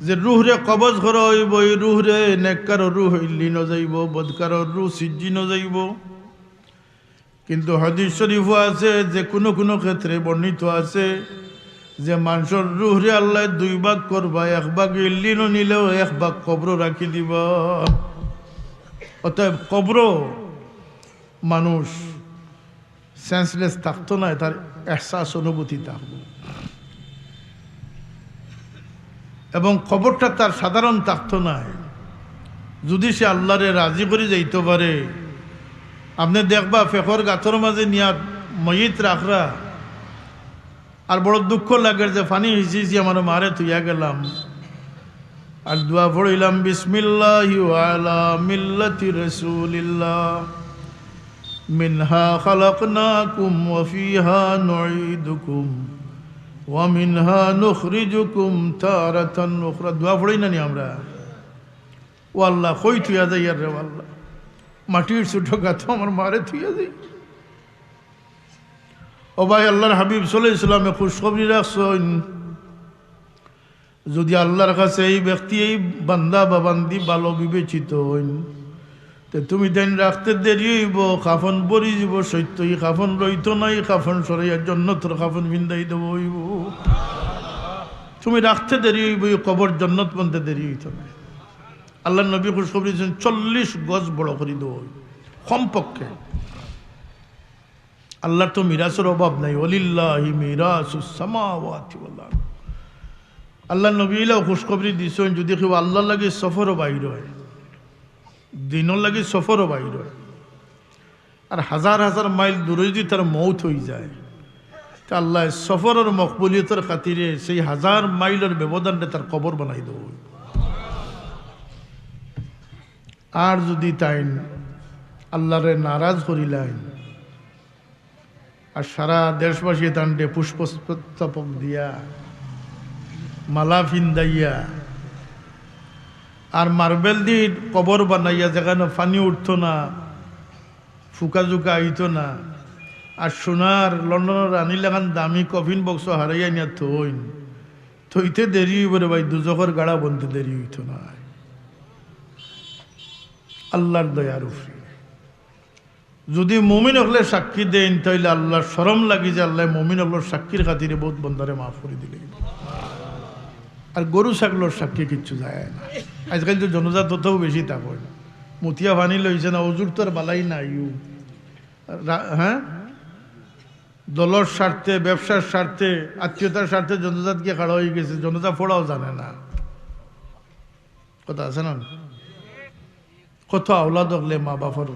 যে রুহরে কবজ করা অইবো, এই রুহরে নেককারর রুহ ইল্লিনো যাইবো, বদকারর রুহ সিজ্জিনো যাইবো। কিন্তু হাদিস শরীফও আছে যে কোনো কোনো ক্ষেত্রে বর্ণিত আছে যে মানষর রুহরে আল্লায় দুই ভাগ করবা, এক ভাগ ইল্লিনো নিলেও এক ভাগ কবরো রাখি দিবা। অতএব কবরো মানুষ সেন্সলেস থাকতো নায়, তার এহসাস অনুভূতি থাকবো। এবং কবরটা তার সাধারণ থাকতো নায়। যদি সে আল্লাহরে রাজি করি যাইতো পারে, আপনে দেখবা ফেকর গাতর মাঝে নিয়া মইত রাখরা, আর বড় দুঃখ লাগের যে পানি হিসি হিসি আমার মারে থুইয়া গেলাম। আর দোয়া পড়িলাম, "বিসমিল্লাহি ওয়া আলা মিল্লাতি রাসূলিল্লাহ। মিনহা খালাকনাকুম ওয়া ফিহা নুঈদুকুম ওয়া মিনহা নুখরিজুকুম তারাতান উখরা।" দোয়া পড়ি না নি আমরা? "ও আল্লাহ, কই থুইয়া যাইয়ার রে আল্লাহ? মাটির ছোট গাতো আমার মারে থুইয়া যাই।" ও ভাই, আল্লাহর হাবিব সাল্লাল্লাহু আলাইহি ওয়াসাল্লামে খুশখবরি রাখছইন, যদি আল্লাহর কাছে এই ব্যক্তি, এই বান্দা বা বান্দি ভালো বিবেচিত হইন, তে তুমি তাইন রাখতে দেরি হইব, কাফন ভরি দিব, সত্য ই কাফন রইতো না, ই কাফন সরাইয়া জন্নতর কাফন ভিন্দাই দেব হইব। তুমি রাখতে দেরি হইব, এই কবর জন্নত বনতে দেরি হইতো না। আল্লাহর নবী খুশখবরি দিয়েছেন, চল্লিশ গজ বড় করি দেব হইব, কমপক্ষে। আল্লাহর তো মিরাসর অভাব নাই। ওয়ালিল্লাহি মিরাসুস সামাওয়াতি ওয়াল আরদ। আল্লার নবী ইলাও খুশখবরি দিছইন, যুদি কেউ আল্লার লাগি সফরো বাইর অয়, দিনর লাগি সফরো বাইর অয়, আর হাজার হাজার মাইল দূরে যুদি তার মউত অইযায়, তে আল্লায় সফরর মকবুলিয়তর খাতিরে সেই হাজার মাইলর ব্যবধানরে তার কবর বানাই দেওয়া অইবো। আর যুদি তাইন আল্লারে নারাজ করিলাইন, আর সারা দেশবাসী তানরে পুষ্পস্তবক দিয়া, মালা ফিন্দাইয়া, আর মার্বেল দি কবর বানাইয়া, যেখানো পানি উঠতো না, ফুকা-জুকা আইতো না, আর সোনার লন্ডনর রানীর লাখান দামি কফিন বক্স হারাইয়া আনিয়া থইন, থইতে দেরি অইবো রে ভাই, দুজখর গাড়া বনতে দেরি অইতো নায়। আল্লার দয়ার উপরে। যুদি মুমিন অকলে সাক্ষী দেইন, তাইলে আল্লার শরম লাগি যে আল্লায় মুমিন অকলর সাক্ষীর খাতিরে বউত বন্দারে মাফ করি দিলে। আর গরু ছাগলর সাক্ষী কিচ্ছু যায় না। আইজকাইল তো জনাজাত অতাউ বেশি তা অয় না। মুতিয়া পানি লইছে না, অজুর তো আর বালাই নাই। রা-, হ্যাঁ? দলর স্বার্থে, ব্যবসার স্বার্থে, আত্মীয়তার স্বার্থে জনাজাত গিয়া খাড়া অইগেছে, জনাজা পড়াও জানে না। কথা আছে না? কত আওলাদ অকলে মা-বাফর,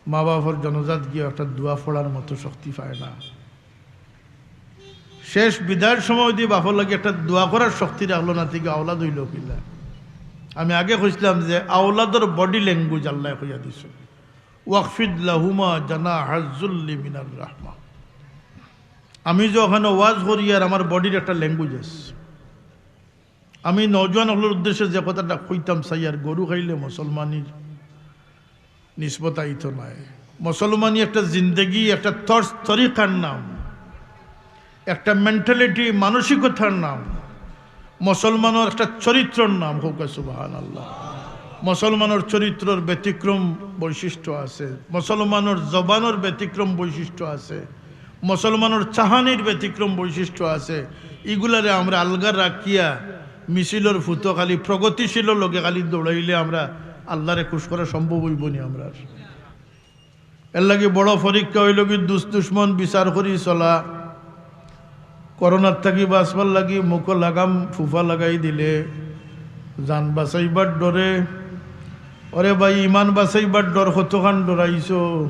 মা-বাফর জনাজাত গিয়া একটা দোয়া পড়ার মতো শক্তি পায় না। শেষ বিদায়র সময় যুদি বাফর লাগি একটা দোয়া করার শক্তি রাখলো না, তে আওলাদ অইলো কিলা? আমি আগে কইছলাম যে আওলাদর body language আল্লায় কইয়া দিছে, "ওয়াখফিদ লাহুমা জানাহাজ যুল্লি মিনার রাহমা।" আমি যে অখানো ওয়াজ করি আর আমার bodyর একটা language আছে। আমি নওজোয়ান অকলর উদ্দেশ্যে যে কথাটা কইতাম চাই, আর গরু খাইলে মুসলমানির নিসবত আইতো নায়। মুসলমানি একটা জিন্দেগি, একটা তর্জ তরিকার নাম, একটা mentality, মানসিকতার নাম, মুসলমানর একটা চরিত্রর নাম। কউক্কা সুবহানাল্লাহ। মুসলমানর চরিত্রর ব্যতিক্রম বৈশিষ্ট্য আছে, মুসলমানর জবানর ব্যতিক্রম বৈশিষ্ট্য আছে, মুসলমানর চাহানির ব্যতিক্রম বৈশিষ্ট্য আছে। ইগুলারে আমরা আলগা রাখিয়া মিছিলর ফুতো খালি প্রগতিশীলর লগে খালি দৌড়াইলে আমরা আল্লারে খুশ করা সম্ভব অইবো নি আমরার। এর লাগি বড় পরীক্ষা অইলো কি দুস্ত দুশমন বিচার করি চলা। করোনার থাকি বাঁচবার লাগি মুখো লাগাম ফুফা লাগাই দিলে জান বাঁচাইবার ডরে। ওরে ভাই, ইমান বাঁচাইবার ডর কতখান ডরাইছো?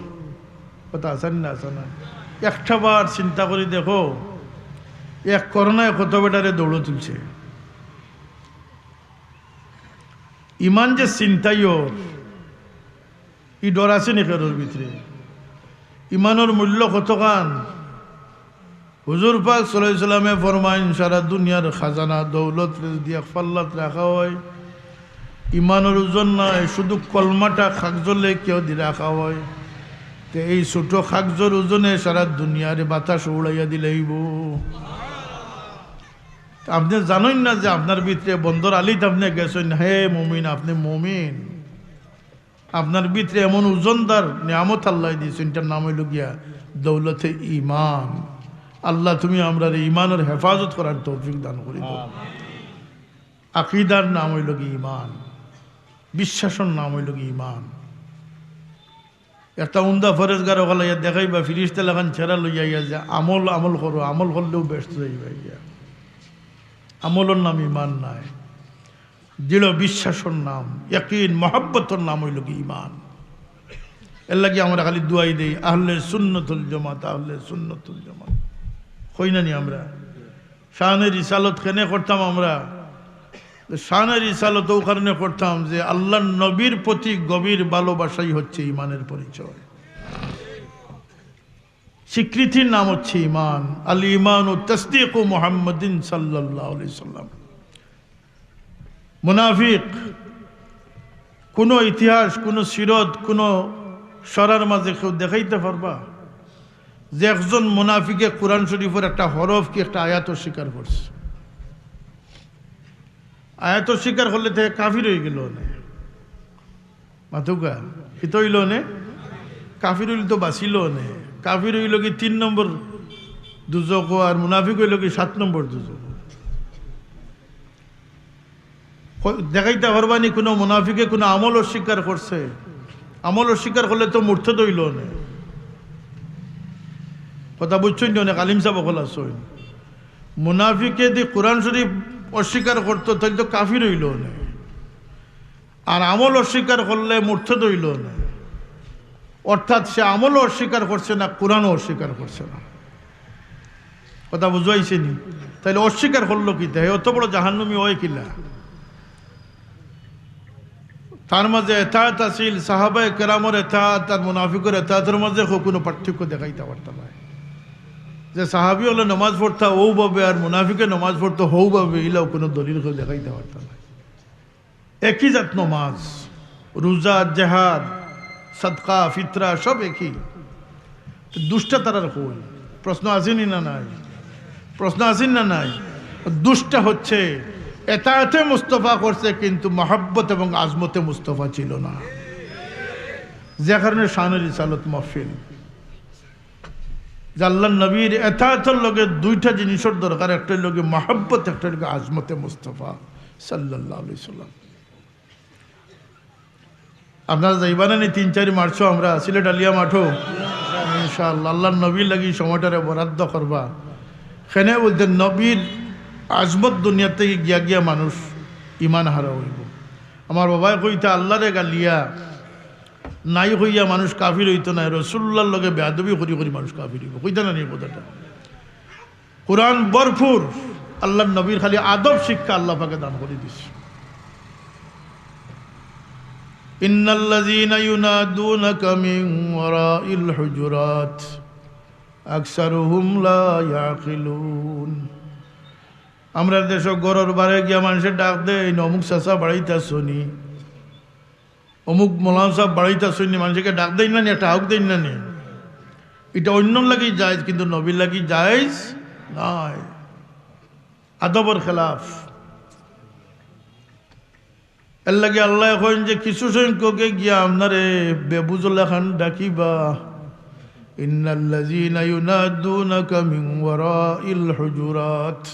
কথা আছে না, আছে না? একটা বার চিন্তা করি দেখো, এক করোনায় কত বেটারে দৌড়ো তুলছে। ইমান যে চিন্তাইও, ই ডর আছে নি কেউর ভিতরে? ইমানর মূল্য কতখান? হুজুর পাক সাল্লাল্লাহু আলাইহি ওয়াসাল্লামে ফরমাইন, সারা দুনিয়ার খাজানা দৌলতরে যুদি এক পাল্লাত রাখা অয়, ইমানর ওজন নায়, শুধু কলমাটা কাগজর লেখা দি রাখা অয়, তে এই ছোট কাগজর ওজনে সারা দুনিয়ারে বাতাস উড়াইয়া দিলাইবো। তে আপনে জানইন না যে আপনার ভিতরে বন্দর আলিত আপনে গেছইন, হে মুমিন, আপনে মুমিন। আপনার ভিতরে এমন ওজনদার নিয়ামত আল্লায় দিছইন, ইটার নাম অইলো গিয়া দৌলতে ইমান। আল্লাহ, তুমি আমরারে ইমানর হেফাজত করার তৌফিক দান করি দেও। আকিদার নাম অইলো গি ইমান, বিশ্বাসর নাম অইলো গি ইমান। একটা উমদা ফরেজগার অকল আইয়া দেখাইবা, ফিরিস্তা লাখান ছেড়া লইয়া আইয়া যে আমল, আমল করো, আমল করলেও বেহেস্ত যাইবা গিয়া। আমলর নাম ইমান নায়। দৃঢ় বিশ্বাসর নাম, ইয়াকিন, মহব্বতর নাম অইলো গি ইমান। এর লাগি আমরা খালি দোয়াই দেই, আহলে সুন্নতুল জামাত, আহলে সুন্নতুল জামাত। কই না নি আমরা? শানে রিসালত কেনে করতাম আমরা? শানে রিসালত অউ কারণে করতাম যে আল্লার নবীর প্রতি গভীর ভালোবাসাই হচ্ছে ইমানের পরিচয়। স্বীকৃতির নাম হচ্ছে ইমান। আল ইমানু তাসদিকু মুহাম্মাদিন সাল্লাল্লাহু আলাইহি সাল্লাম। মুনাফিক, কোনো ইতিহাস, কোনো সিরত, কোনো সরার মাঝে কেউ দেখাইতে পারবা যে একজন মুনাফিকে কোরআন শরীফর একটা হরফ কি একটা আয়াত অস্বীকার করছে? আয়াত অস্বীকার করলে তে কাফির অইগেলো নে। মাতুক্কা, কিতা অইলো নে? কাফির অইলে তো বাঁচিলো নে। কাফির অইলো গি তিন নম্বর দুজখ, আর মুনাফিক অইলো গি সাত নম্বর দুজখ। ক-, দেখাইতা পারবা নি কোনো মুনাফিকে কোনো আমল অস্বীকার করছে? আমল অস্বীকার করলে তো মুর্তদ অইলো নে। কথা বুঝছইন নি? অনেক আলিম সাব অকল আছইন। মুনাফিকে দি কোরআন শরীফ অস্বীকার করতো, তাইলে তো কাফির অইলো না। আর আমল অস্বীকার করলে মুরতাদ অইলো না। অর্থাৎ সে আমলও অস্বীকার করছে না, কোরআনও অস্বীকার করছে না। কথা বুঝাইছে নি? তাইলে অস্বীকার করলো কিতা? হে অত বড় জাহান্নামী অয় কিলা? তার মাঝে এতাআত আছিল, সাহাবায়ে কেরামর এতাআত আর মুনাফিকর এতাআতর মাঝে কো-, কোনো পার্থক্য দেখাইতা পারতা নায়। যে সাহাবী অকলে নমাজ পড়তা অউ ভাবে আর মুনাফিকে নমাজ পড়তো হউ ভাবে, ইলাও কোনো দলিল কেউ দেখাইতা পারতা নায়। একই জাত নমাজ, রোজা, জেহাদ, সাদকা, ফিতরা সব একই। তো দুষটা তারার কই? প্রশ্ন আছে নি না নাই? প্রশ্ন আছে নি না নাই? দুষটা হচ্ছে এতাআতে মুস্তফা করছে, কিন্তু মহব্বত এবং আজমতে মুস্তফা ছিল না, যে কারণে শানে রিসালত মাহফিল। যে আল্লাহর নবীর এতাআতর লগে দুইটা জিনিসর দরকার, একটা অইলো গি মহব্বত, একটা অইলো গি আজমতে মুস্তফা সাল্লাল্লাহু আলাইহি সাল্লাম। আপনারা যাইবা না নি তিন চারি মার্চো আমরা সিলেট আলিয়া মাঠো? ইনশাআল্লাহ, আল্লাহর নবীর লাগি সময়টারে বরাদ্দ করবা। কেনে বুলতে নবীর আজমত দুনিয়ার থাকি গিয়া গিয়া মানুষ ইমান হারা অইবো। আমার বাবায় কইতা, আল্লাহরে গালিয়া নাই কইয়া মানুষ কাফির অইতো নায়, রসুলুল্লাহর লগে বেয়াদবি করি করি মানুষ কাফির অইবো। কইতা না নি কথাটা? কোরআন ভরপুর, আল্লাহর নবীর খালি আদব শিক্ষা আল্লাহ পাকে দান করি দিছে। ইন্নাল্লাযীনা ইউনাদুনাকা মিন ওয়ারাইল হুজুরাত আকসারুহুম লা ইয়াকিলুন। আমরার দেশো ঘরর বারে গিয়া মানষে ডাক দেইন, "অমুক চাচা বাড়িত আছো নি?" অমুক মৌলানা সাব বাড়িত আছইন নি, মানষকে ডাক দেইন না নি, একটা হাউক দেইন না নি? ইটা অইন্যর লাগি জায়েজ, কিন্তু নবীর লাগি জায়েজ নায়, আদবর খেলাফ। এর লাগি আল্লায় কইন যে কিছু সংখ্যকে গিয়া আপনারে বেবুঝর লাখান ডাকিবা। ইন্নাল্লাযীনা ইউনাদুনাকা মিন ওয়ারাইল হুজুরাত।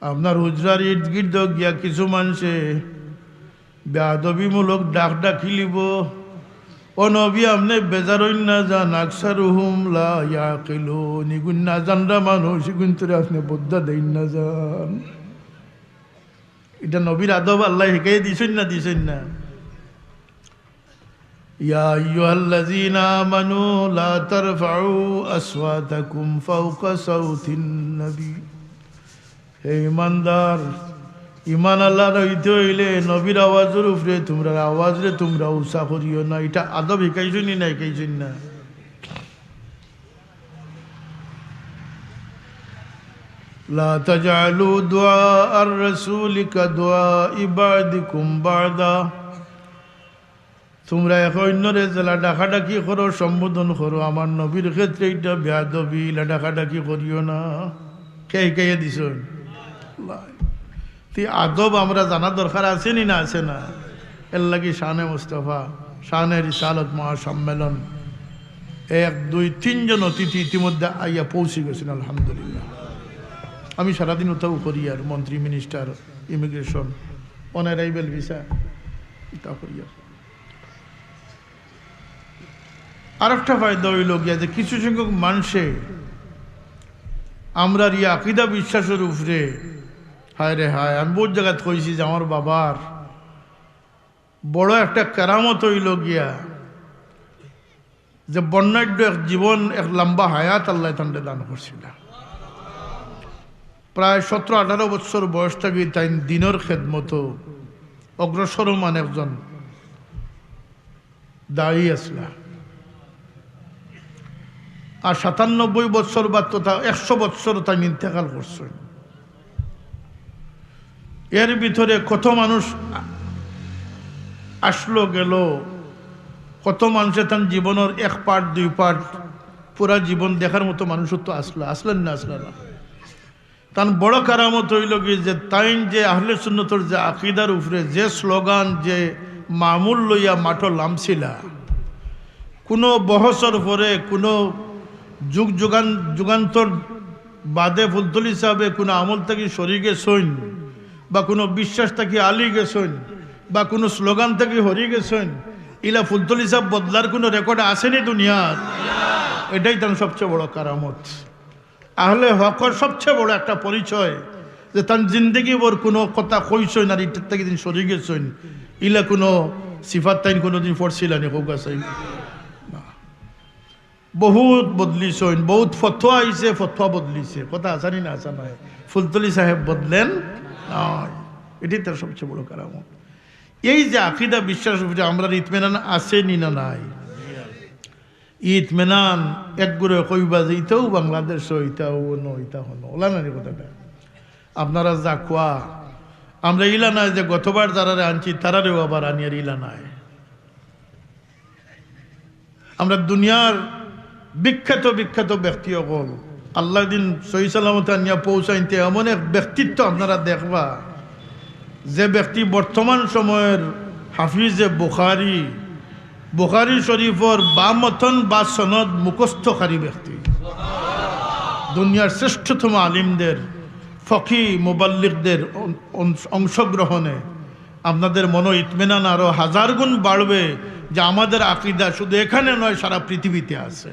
আপনার হুজরার ইর্দ গির্দ গিয়া কিছু মানষে বেয়াদবিমূলক ডাক ডাকিলিবো। ও নবী, আপনে বেজার অইন না যান, আকসারুহুম লা ইয়াকিলুন, ইগুইন না জানরা মানুষ, ইগুইনতরে আপনে বদ্দা দেইন না যান। ইটা নবীর আদব আল্লায় হিকাই দিছইন না, দিছইন না? ইয়া আইয়ুহাল্লাযীনা আমানু লা তারফাউ আসওয়াতাকুম ফাওকা সাউতিন নবী। হে ঈমানদার, ঈমান আল্লাহর অইতে অইলে নবীর আওয়াজর উপরে তুমরার আওয়াজরে তুমরা উচা করিও না। ইটা আদব হিকাইছইন নি না হিকাইছইন না? লা তাজআলু দুআআর রাসূলি কাদুআই বা'দিকুম বা'দা। তুমরা একে অইন্যরে যেলা ডাকাডাকি করো, সম্বোধন করো, আমার নবীর ক্ষেত্রে ইটা বেয়াদবি, ইলা ডাকাডাকি করিও না। কে হিকাইয়া দিছইন? আল্লায়। তে আদব আমরা জানা দরকার আছে নি না আছে না? এর লাগি শানে মুস্তফা, শানে রিসালত মহাসম্মেলন, এক, দুই, তিনজন অতিথি ইতিমধ্যে আইয়া পৌঁছি গেছইন, আলহামদুলিল্লাহ। আমি সারাদিন অতাউ করি আর মন্ত্রী, minister, immigration, on arrival visa, ইতা করি আর। আরেকটা ফায়দা অইলো গিয়া যে কিছু সংখ্যক মানষে আমরার ই আকিদা বিশ্বাসর উপরে, হায় রে হায়, আমি বউত জাগাত কইছি যে আমার বাবার বড় একটা কেরামত অইলো গিয়া যে বর্ণাঢ্য এক জীবন, এক লম্বা হায়াত আল্লায় তানরে দান করছিলা। প্রায় সতরো আঠারো বছর বয়স থাকি তাইন দ্বীনর খেদমতো অগ্রসরমান একজন দায়ী আছলা। আর সাতানব্বই বছর বাদ তো তা একশো বছর তাইন ইন্তেকাল করছইন। এর ভিতরে কত মানুষ আ-, আসলো গেলো, কত মানষে তান জীবনর এক part, দুই part, পুরা জীবন দেখার মতো মানুষও তো আছলা, আছলা নি না আছলা না? তান বড় কেরামত অইলো গি যে তাইন যে আহলে সুন্নতর যে আকিদার উপরে যে স্লোগান, যে মামুল লইয়া মাঠো লামছিলা, কুনু বহসর পরে, কুনু যুগ যুগান-, যুগান্তর বাদে ফুলতলি সাবে কুনু আমল থাকি সরি গেছইন, বা কুনু বিশ্বাস থাকি আলি গেছইন, বা কুনু স্লোগান থাকি হরি গেছইন, ইলা ফুলতলি সাব বদলার কুনু record আছে নি দুনিয়াত? এটাই তান সবচেয়ে বড় কেরামত। আহলে হকর সবচেয়ে বড় একটা পরিচয় যে তান জিন্দেগি ভর কুনু কথা কইছইন আর ইটার থাকি দিন সরি গেছইন, ইলা কুনু সিফাত তাইন কুনুদিন পড়ছিলা নি? কউক্কা চাই। না। বহুত বদলিছইন, বহুত ফতোয়া আইছে, ফতোয়া বদলিছে। কথা আছে নি না আছে নায়? ফুলতলি সাহেব বদলেন নায়। এটাই তার সবচেয়ে বড় কারামত। এই যে আকিদা বিশ্বাস উপরে আমরার ইতমিনান আছে নি না নাই? ইতমিনান এক গুরে কইবা যে ইতাও বাংলাদেশ, ইতাও অনো, ইতা হনো, ওলা না নি কথাটা? আপনারা যা কওয়া, আমরা ইলা নায় যে গতবার যারারে আনছি, তারারেও আবার আনিয়ার ইলা নায়। আমরা দুনিয়ার বিখ্যাত বিখ্যাত ব্যক্তি অকল আল্লাহ দিন সহি সালামতে আনিয়া পৌঁছাইতে এমন এক ব্যক্তিত্ব আপনারা দেখবা, যে ব্যক্তি বর্তমান সময়ের হাফিজে বুখারী, বুখারী শরীফর বা মতন বা সনদ মুখস্থকারী ব্যক্তি, দুনিয়ার শ্রেষ্ঠতম আলিমদের, ফকি মুবাল্লিগদের অং-, অং-, অংশগ্রহণে আপনাদের মনো ইতমিনান আরো হাজার গুণ বাড়বে যে আমাদের আকিদা শুধু এখানে নয়, সারা পৃথিবীতে আছে।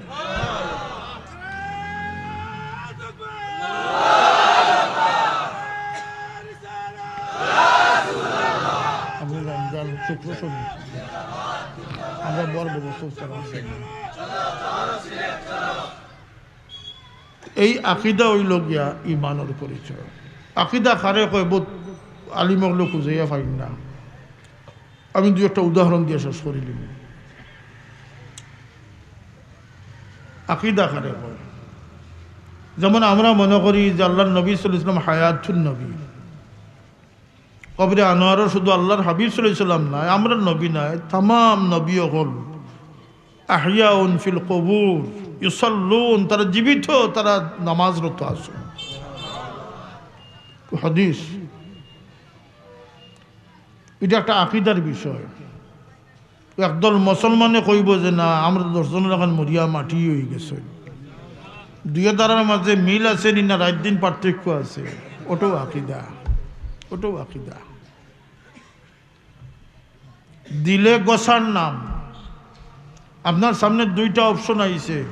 আপনি রমজান, শুক্র, শনি, আমরা বড় ব্যবস্থা করছি। এই আকিদা অইল গিয়া ইমানর পরিচয়। আকিদা কারে কয়, বহুত আলিম অকলে খুঁজাইয়া পাইন না। আমি দুই একটা উদাহরণ দিয়া শেষ করিলিমু। আকিদা কারে কয়? যেমন আমরা মনো করি যে আল্লাহর নবী সাল্লাল্লাহু আলাইহি ওয়াসাল্লাম হায়াতুন নবী, কবরে আনোয়ারও শুধু আল্লাহর হাবিব সাল্লাল্লাহু আলাইহি ওয়াসাল্লাম নায়, আমরার নবী নায়, তামাম নবী অকল আহইয়াউন ফিল কুবুর ইউসাল্লুন, তারা জীবিত, তারা নামাজরত আছে। হাদিস, এটা একটা আকিদার বিষয়। একদল মুসলমানে কইব যে, "না, আমরা দশ জনের এখন মরিয়া মাটি হয়ে গেছে।" দুই ধারার মাঝে মিল আছে নি না, রাত দিন পার্থক্য আছে, ওটাও আকিদা, ওটাও আকিদা। দিলে গোসার নাম। আপনার সামনে দুইটা অপশন আইছে।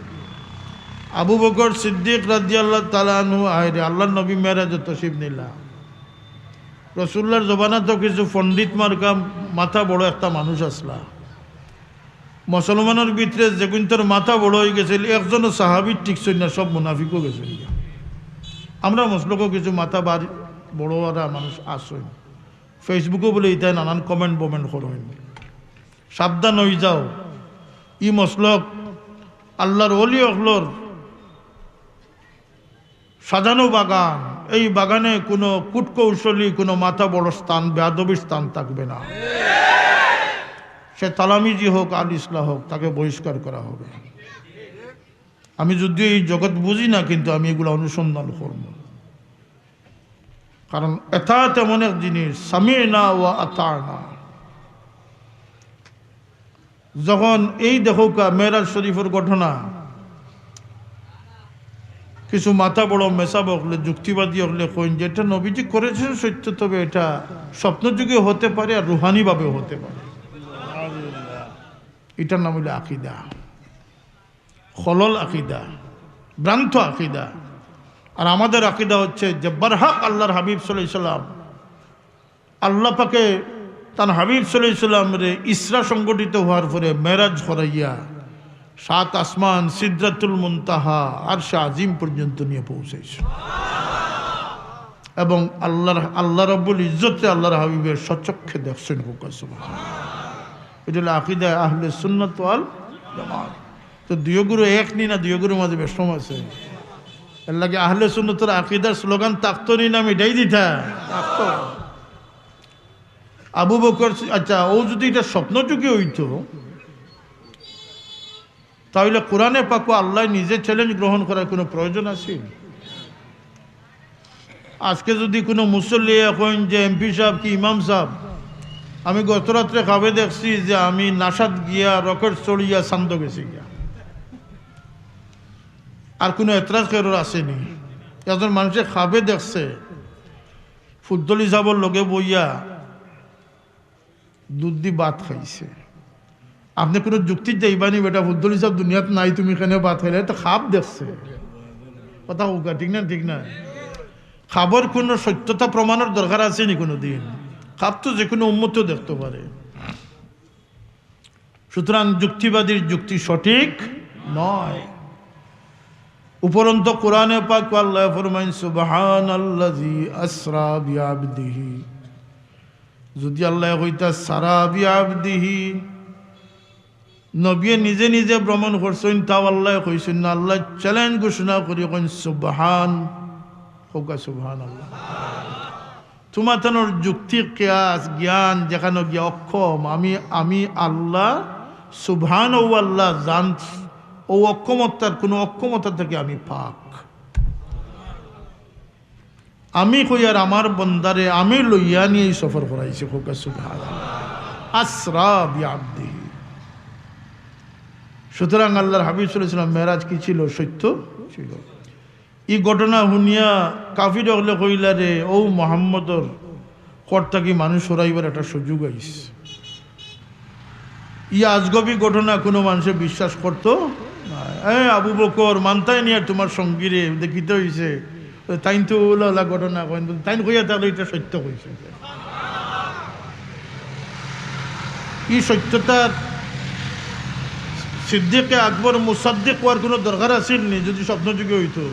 আবু বকর সিদ্দিক রাদিয়াল্লাহু তাআলা আনহু আইরে, আল্লাহর নবী মেরাজে তশরিফ নিলা। রসুল্লাহর জমানাত কিছু পণ্ডিত মার্কা মাথা বড় একটা মানুষ আসলা। মুসলমানর ভিতরে যেগুইন্তর মাথা বড় হয়ে গেছিল, একজনও সাহাবীর টিকছইন না, সব মুনাফিকও গেছে। আমরা মসলকও কিছু মাথা বার বড় ওরা মানুষ আসইন। Facebook-ও বলে ইতায় নানান কমেন্ট বমেন্ট করইন। সাবধান হয়ে যাও, ই মসলক আল্লাহর ওলি অকলর সাজানো বাগান, এই বাগানে কোনো কূটকৌশলী, কোনো মাথা বড় স্থান, বেয়াদবির স্থান থাকবে না। সে তালামিজি হোক আর ইসলাহ হোক, তাকে বহিষ্কার করা হবে। আমি যদিও এই জগৎ বুঝি না, কিন্তু আমি এগুলা অনুসন্ধান করব, কারণ এতাআত এমন এক জিনিস, সামি'না ওয়া আতা'না। যখন এই দেখউক্কা মেরাজ শরীফর ঘটনা, কিছু মাথা বড় মেসাব অকলে, যুক্তিবাদী অকলে কইন যে এটা নবীজি করেছেন সত্য, তবে এটা স্বপ্নযুগে হতে পারে আর রুহানিভাবেও হতে পারে। এটার নাম হইল আকিদা, খলল আকিদা, ভ্রান্ত আকিদা। আর আমাদের আকিদা হচ্ছে যে বারহাক আল্লাহর হাবিব সাল্লাল্লাহু আলাইহি সাল্লাম, আল্লাহ পাকে তান হাবিব সাল্লাল্লাহু আলাইহি সাল্লামরে ইসরা সংগঠিত হওয়ার পরে মেরাজ করাইয়া সাত আসমান, সিদরাতুল মুনতাহা, আরশে আজিম পর্যন্ত নিয়ে পৌঁছাইছে। এবং আল্লাহর, আল্লাহ রাব্বুল ইজ্জতে আল্লাহর হাবিবের স্বচক্ষে দেখছেন। কউক্কা সুবহানাল্লাহ। এটা হলো আকিদা আহলে সুন্নাত ওয়াল জামাত। তো দুইও গুরু এক নি না, দুইও গুরুর মাঝে বেশকম আছে। এর লাগি আহলে সুন্নতর আকিদার স্লোগান থাকতো নি না, মিটাই দিতা? থাকতো। আবু বকর সি-, আচ্ছা, ও যদি এটা স্বপ্ন যুগে হইতো, তাহলে কোরআনে পাকো আল্লাহ নিজে চ্যালেঞ্জ গ্রহণ করার কোনো প্রয়োজন আছে? আজকে যদি কোনো মুসল্লি এখন যে এমপি সাহেব কি ইমাম সাহেব, আমি গত রাত্রে খাবে দেখছি যে আমি নাসাদ গিয়া রকেট চড়িয়া চান্দো গেছি গিয়া, আর কোনো এতরাজ কেউর আসেনি। একজন মানুষে খাবে দেখছে ফুদ্দলি সাহেবর লগে বইয়া দুধ দি ভাত খাইছে। আপনি কোনো যুক্তি যাইবানি, বেটা, ফুদ্দলি সাহেব দুনিয়াত নাই, তুমি কেনে ভাত খাইলে? তো খাব দেখছে। কথা কউক্কা, ঠিক না? ঠিক না? খাবর কোনো সত্যতা প্রমাণর দরকার আছে নি কোনো দিন? খাব তো যে কোনো উম্মতও দেখতে পারে। সুতরাং যুক্তিবাদীর যুক্তি সঠিক নয়। উপরন্ত কোরআনে পাক আল্লাহ ফরমাইন, "সুবহানাল্লাযী আসরা বিআবদিহি।" যদি আল্লাহ কইতা, "সারা বিআবদিহি", নবিয়ে নিজে নিজে ভ্রমণ করছইন, তাও আল্লাহ কইছইন না। আল্লাহ চ্যালেঞ্জ ঘোষণা করি কইন, "সুবহান।" কউক্কা সুবহানাল্লাহ। তুমাতানোর যুক্তি, কিয়াস, জ্ঞান যেখানো গিয়া অক্ষম, আমি, আমি আল্লাহ, সুবহান ও আল্লাহ জান, ও অক্ষমতার, কোনো অক্ষমতা থেকে আমি পাক। আমি কইয়ার আমার বন্দারে আমি লইয়া নিয়া ই সফর করাইছি, কউক্কা সুবহানাল্লাহ। আসরা বিআবদিহি। সুতরাং আল্লাহর হাবিব সাল্লাল্লাহু আলাইহি ওয়াসাল্লাম মেরাজ কি ছিল? সত্য ছিল। ই ঘটনা হুনিয়া কাফির অকলে কইলা, "রে, অউ মুহাম্মদর কর থাকি মানুষ সরাইবার একটা সুযোগ আইছে।" ই আজগবি ঘটনা কোনো মানুষে বিশ্বাস করতো না। "এ আবু বকর, মানতায় নি আর তুমার সঙ্গীরে, দেখিতে অইছে।" তাইন তো অলা অলা ঘটনা কইন, তাইন কইয়া তাইলে ইটা সত্য কইছে। ই সত্যতার সিদ্দিকে আকবর মুসাদ্দিক অওয়ার কোনো দরকার আছিল নি, যদি স্বপ্নযোগে অইতো?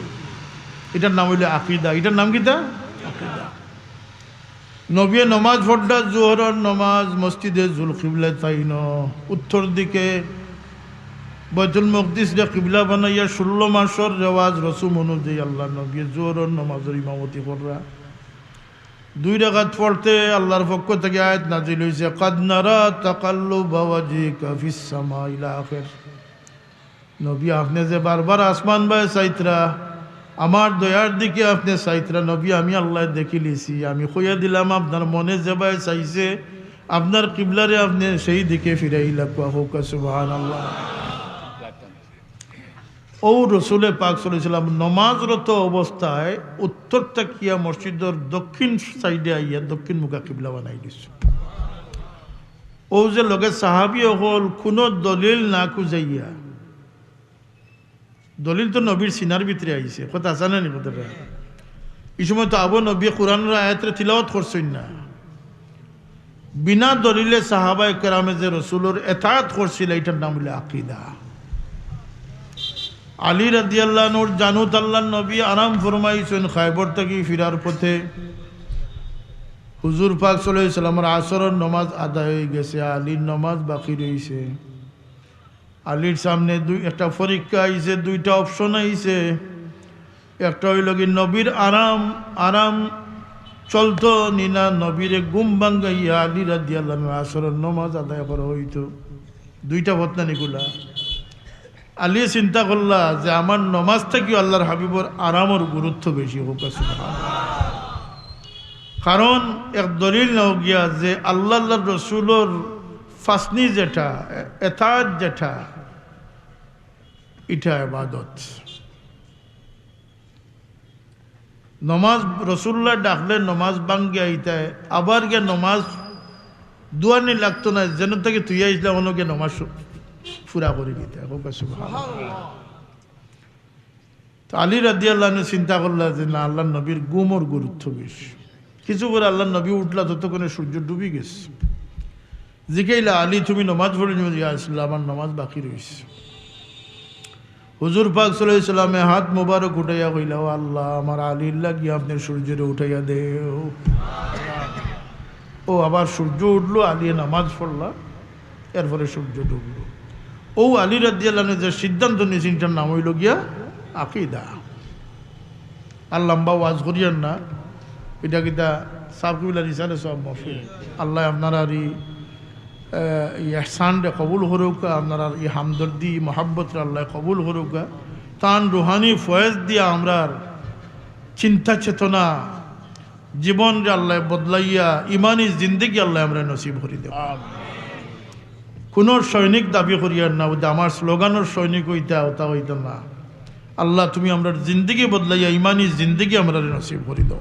ইটার নাম অইলো আকিদা। ইটার নাম কিতা? আকিদা। নবিয়ে নমাজ পড়রা, জোহরর নমাজ মসজিদে জুল কিবলাতাইন, উত্তর দিকে বাইতুল মকদিসরে কিবলা বানাইয়া ষোলো মাসর রেওয়াজ রসুম অনুযায়ী আল্লাহর নবিয়ে জোহরর নমাজর ইমামতি কররা। দুই রাকাত পড়তে আল্লাহর পক্ষ থাকি আয়াত নাজিল অইছে, "কাদ নারা তাকাল্লুবা ওয়াজহিকা ফিস সামা" ইলা আখির। নবী, আপনে যে বারবার আসমান বায় চাইতরা, আমার দয়ার দিকে আপনে চাইতরা, নবী, আমি আল্লায় দেখিলিছি। আমি কইয়া দিলাম, আপনার মনে যেবায় চাইছে, আপনার কিবলারে আপনে সেই দিকে ফিরাইলা। কউক্কা সুবহানাল্লাহ। অউ রসুলে পাক সাল্লাল্লাহু আলাইহি ওয়াসাল্লাম নমাজরত অবস্থায় উত্তর তাকিয়া মসজিদর দক্ষিণ সাইডে আইয়া দক্ষিণ মুখা কিবলা বানাই দিছে। অউ যে লগে সাহাবী অকল কুনু দলিল না খুজাইয়া, দলিল তো নবীর সিনার ভিতরে আইছে, কথা আছে না নি কথাটা? ই সময় তো আবু নবী কোরআনর আয়াতরে তিলাওয়াত করছইন না। বিনা দলিলে সাহাবায়ে কেরামে যে রসুলর এতাআত করছিলা, ইটার নাম অইলো আকিদা। আলী রাদিয়াল্লাহু আনহুর জানুত আল্লাহর নবী আরাম ফরমাইছইন খায়বর থাকি ফিরার পথে। হুজুর পাক সাল্লাল্লাহু আলাইহি ওয়াসাল্লামর আসরর নমাজ আদায় অইগেছে, আলীর নমাজ বাকি রইছে। আলীর সামনে দুই, একটা পরীক্ষা আইছে, দুইটা অপশন আইছে। একটা অইলো কি, নবীর আরাম, আরাম চলতো নি না নবীরে ঘুম ভাঙ্গাইয়া আলী রাদিয়াল্লাহু আনহুর আসরর নমাজ আদায় করা অইতো। দুইটা পথ না নি খুলা। আলী চিন্তা করলা যে আমার নমাজ থাকিও আল্লাহর হাবিবর আরামর গুরুত্ব বেশি, কউক্কা সুবহানাল্লাহ। কারণ এক দলিল নাও গিয়া যে আল্লাহ, আল্লাহর রসুলর ফাসনি যেটা, এতাআত যেটা, ইটা ইবাদত। নমাজ রসুলুল্লায় ডাকলে নমাজ ভাঙ্গিয়া আইতায়, আবার গিয়া নমাজ দুয়ানি লাগতো না, যেন থাকি তুই আইসলা, অনো গিয়া নমাজ শু-, পুরা করি দিতায়। কউক্কা সুবহানাল্লাহ। তো আলী রাদিয়াল্লাহু আনহু চিন্তা করলা যে না, আল্লাহর নবীর ঘুমর গুরুত্ব বেশি। কিছু পরে আল্লাহর নবী উঠলা, ততক্ষণে সূর্য ডুবি গেছে। জিকাইলা, "আলী, তুমি নমাজ পড়ি নি?" "ইয়া রাসূলুল্লাহ, আমার নমাজ বাকি রইছে।" হুজুর পাক সাল্লাল্লাহু আলাইহি ওয়াসাল্লামে হাত মোবারক উঠাইয়া কইলা, "ও আল্লাহ, আমার আলীর লাগি আপনে সূর্যরে উঠাইয়া দেও।" অউ আবার সূর্য উঠলো, আলীয়ে নমাজ পড়লা, এরপরে সূর্য ডুবলো। অউ আলী রাদিয়াল্লাহু আনহু যে সিদ্ধান্ত নিছইন, ইটার নাম অইলো গিয়া আকিদা। আর লম্বা ওয়াজ করিয়ার না, ইটা কিতা সাব কিবলার ইসালে সব মহফিল। আল্লায় আপনারার ই, আহ, ই এহসানরে কবুল করউক্কা, আপনারার ই হামদর্দি, ই মহব্বতরে আল্লায় কবুল করউক্কা। তান রুহানি ফয়েজ দিয়া আমরার চিন্তা চেতনা, জীবনরে আল্লায় বদলাইয়া ইমানি জিন্দেগি আল্লায় আমরারে নসিব করি দেউক্কা। আমিন। কুনু সৈনিক দাবি করিয়ার না, অউ যে আমার স্লোগানর সৈনিক অইতা, অতা অইতা না। আল্লাহ, তুমি আমরার জিন্দেগি বদলাইয়া ইমানি জিন্দেগি আমরারে নসিব করি দেও।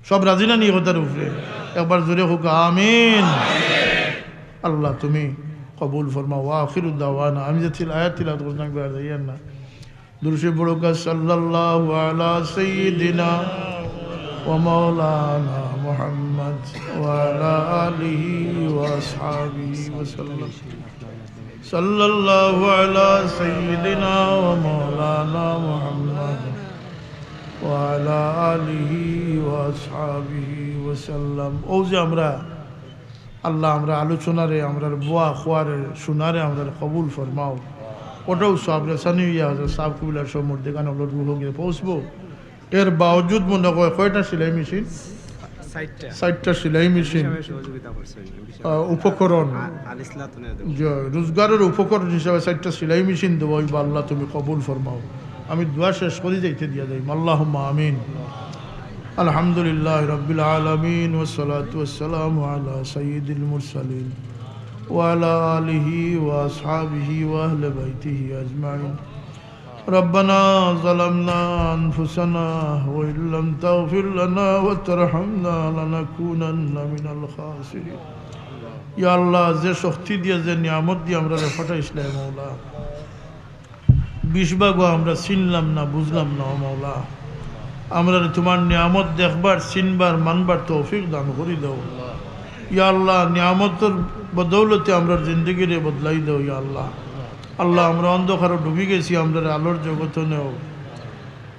সব রাজি না নি কথার উপরে? একবার জোরে কউক্কা, আমিন। আল্লাহ, তুমি কবুল ফরমাও। ওয়া আখিরু দাওয়ানা, আমি যে তিল-, আয়াত তিলাওয়াত করছিলাম, একবার যাইয়ার না। দুরুদ শরিফ পড়উক্কা, সাল্লাল্লাহু আলা সাইয়্যিদিনা ومولانا محمد وعلى آله وأصحابه وسلم. صلى الله على سيدنا ومولانا محمد وعلى آله وأصحابه وسلم. অউ যে আমরা, আল্লাহ, আমরা আলোচনারে, আমরার বওয়া খোয়ারে, শুনারে আমরারে কবুল ফরমাও। অটাউ সওয়াব রেসানি অইয়া হজরত সাব কিবলার সব মুর্দেগান অকলর রুহো গিয়া পৌঁছবো। এর বাওজুদ মনে কয় কয়টা সেলাই মেশিন? চাইরটা। চাইরটা সেলাই মেশিন। হিসাবে সহযোগিতা করছেন। আহ, উপকরণ। আ-, আল ইসলাত নেই দেব। যে রোজগারের উপকরণ হিসাবে চাইরটা সেলাই মেশিন দেওয়া অইবো। আল্লাহ, তুমি কবুল ফরমাও। আমি দোয়া শেষ করি যাইতে দিয়া যাই। আল্লাহুম্মা আমিন। الحمد لله رب العالمين، والصلاة والسلام على سيد المرسلين وعلى آله وأصحابه وأهل بيته أجمعين. ربنا ظلمنا أنفسنا وإن لم تغفر لنا وترحمنا لنكونن من الخاسرين. ইয়া আল্লাহ, যে শক্তি দিয়া, যে নিয়ামত দিয়া আমরারে পাঠাইছলায় মওলা, বিশ ভাগও আমরা চিনলাম না, বুঝলাম না, ও মওলা। আমরারে তুমার নিয়ামত দেখবার, চিনবার, মানবার তৌফিক দান করি দেও। ইয়া আল্লাহ, নিয়ামতর বদৌলতে আমরার জিন্দেগিরে বদলাই দেও, ইয়া আল্লাহ। আল্লাহ, আমরা অন্ধকারো ডুবি গেছি, আমরারে আলোর জগতো নেও।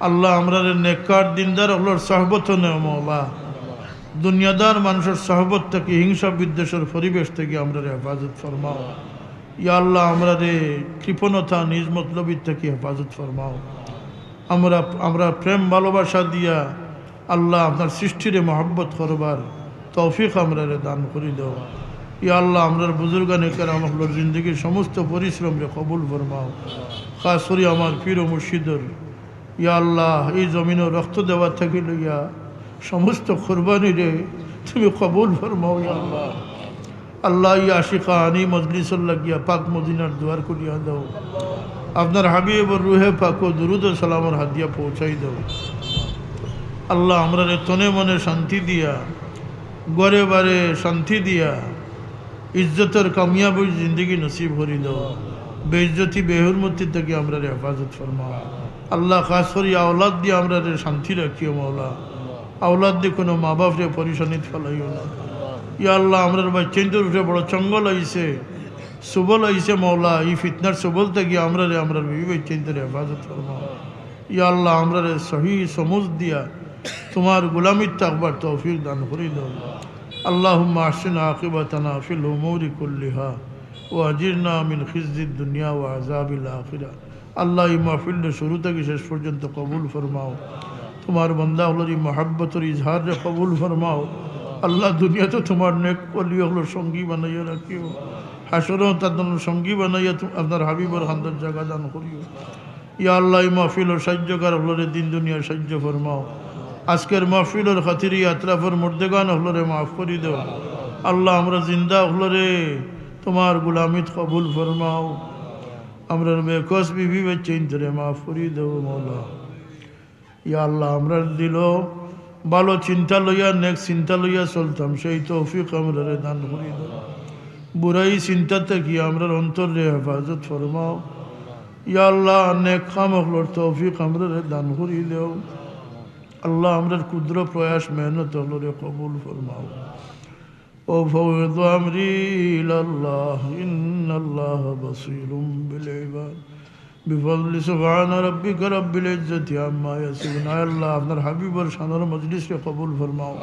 আল্লাহ, আমরারে নেককার দিনদার অকলর সহবতো নেও, মওলা। দুনিয়াদার মানষর সহবত থাকি, হিংসা বিদ্বেষর পরিবেশ থাকি আমরারে হেফাজত ফরমাও। ইয়া আল্লাহ, আমরারে কৃপণতা, নিজ মতলবির থাকি হেফাজত ফরমাও। আমরা, আমরা প্রেম ভালোবাসা দিয়া আল্লাহ আপনার সৃষ্টিরে মহব্বত করবার তৌফিক আমরারে দান করি দেও। ইয়া আল্লাহ, আমরার বুজুর্গানে কেরাম অকলর জিন্দেগির সমস্ত পরিশ্রমরে কবুল ফরমাও। খাস করি আমার পীর ও মুর্শিদর, ইয়া আল্লাহ, এই জমিনো রক্ত দেওয়া থাকি লইয়া সমস্ত কুরবানিরে তুমি কবুল ফরমাও, ইয়া আল্লাহ। আল্লাহ, এই আশিকানি মজলিসর লাগিয়া পাক মদিনার দুয়ার খুলিয়া দেও। আপনার হাবিবর রুহে পাকো দুরুদ ও সালামর হাদিয়া পৌঁছাই দেও। আল্লাহ, আমরারে তনে মনে শান্তি দিয়া, ঘরে বারে শান্তি দিয়া, ইজ্জতর কামিয়াবি জিন্দেগি নসিব করি দেও। বেইজ্জতি, বেহুরমতি থাকি আমরারে হেফাজত ফরমাও। আল্লাহ, খাস করি আওলাদ দিয়া আমরারে শান্তি রাখিও, মওলা। আওলাদ দি কোনো মা বাপরে পরিশানিত ফালাইও না। ইয়া আল্লাহ, আমরার বাইচ্চাইন্তর উপরে বড় চঙ্গল আইছে, সুবল আইছে, মওলা, এই ফিতনার সুবল থাকি আমরারে, আমরার বিবি বাইচ্চাইন্তরে হেফাজত ফরমাও। ইয়া আল্লাহ, আমরারে সহি সমুজ দিয়া তুমার গুলামিত থাকবার তৌফিক দান করি দেও। اللهم أحسن عاقبتنا في الأمور كلها وأجرنا من خزي الدنيا وعذاب الآخرة. আল্লাহ, এই মাহফিলরে শুরু থাকি শেষ পর্যন্ত কবুল ফরমাও। তুমার বান্দা অকলর এই মহব্বতর ইজহাররে কবুল ফরমাও। আল্লাহ, দুনিয়াত তুমার নেক ওলি অকলর সঙ্গী বানাইয়া রাখিও। হাশরো তারার সঙ্গী বানাইয়া তু-, আপনার হাবিবর কান্দর জাগা দান করিও। ইয়া আল্লাহ, এই মাহফিলর সাহায্যকার অকলরে দিন দুনিয়ার সাহায্য ফরমাও। আজকের মাহফিলর খাতিরে এই আতরাফর মুর্দেগান অকলরে মাফ করি দেও। আল্লাহ, আমরা জিন্দা অকলরে তুমার গুলামিত কবুল ফরমাও। আমরার বেকস বিবি বাইচ্চাইন্তরে মাফ করি দেও, মওলা। ইয়া আল্লাহ, আমরার দিলো ভালো চিন্তা লইয়া, নেক চিন্তা লইয়া চলতাম, সেই তৌফিক আমরারে দান করি দেও। বুরাই চিন্তা থাকি আমরার অন্তররে হেফাজত ফরমাও। ইয়া আল্লাহ, নেক কাম অকলর তৌফিক আমরারে দান করি দেও। আল্লাহ, আমরার ক্ষুদ্র প্রয়াস মেহনত অকলরে কবুল ফরমাও। أفوض أمري إلى الله إن الله بصير بالعباد بفضل سبحان ربك رب العزة عما يصفون. আয় আল্লাহ, আপনার হাবিবর শানর মজলিসরে কবুল ফরমাও।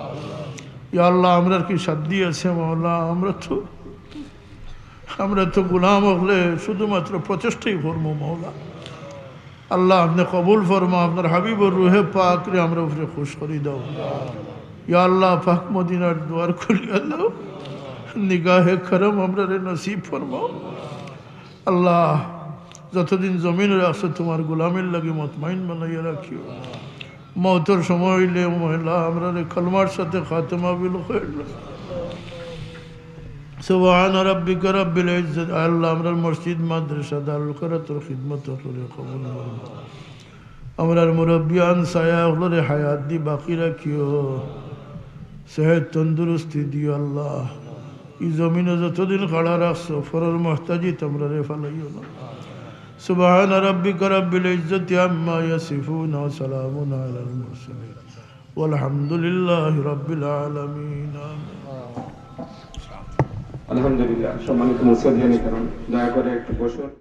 ইয়া আল্লাহ, আমরার কি সাধ্য আছে মওলা? আমরা তো, আমরা তো গোলাম অকলে শুধুমাত্র প্রচেষ্টাই করমু মওলা। আল্লাহ, আপনে কবুল ফরমাও, আপনার হাবিবর রুহে পাকরে আমরার উপরে খুশ করি দেও। ইয়া আল্লাহ, পাক মদিনার দুয়ার খুলিয়া দেও, নিগাহে করম আমরারে নসিব ফরমাও। আল্লাহ, যতদিন জমিনো রাখছো তুমার গোলামির লাগি মতমাইন বানাইয়া রাখিও। মউতর সময় অইলে মওলা আমরারে কলমার সাথে খাতেমা বিল খৈর। سبحان ربك رب العزة. আল্লাহ, আমরার মসজিদ, মাদ্রাসা, দারুল কেরাতর খিদমত অকলরে কবুল ফরমাও। আমরার মুরব্বিয়ান ছায়া অকলরে হায়াত দি বাকি রাখিও, সেহত তন্দুরুস্তি দিও আল্লাহ। ই জমিনো যতদিন খাড়া রাখছো, পরর মুহতাজিত আমরারে ফালাইও না। سبحان ربك رب العزة عما يصفون وسلام على المرسلين والحمد لله رب العالمين. آمين. আলহামদুলিল্লাহ। সম্মানিত মুসল্লিয়ানে কেরাম, দয়া করে একটু বসুন।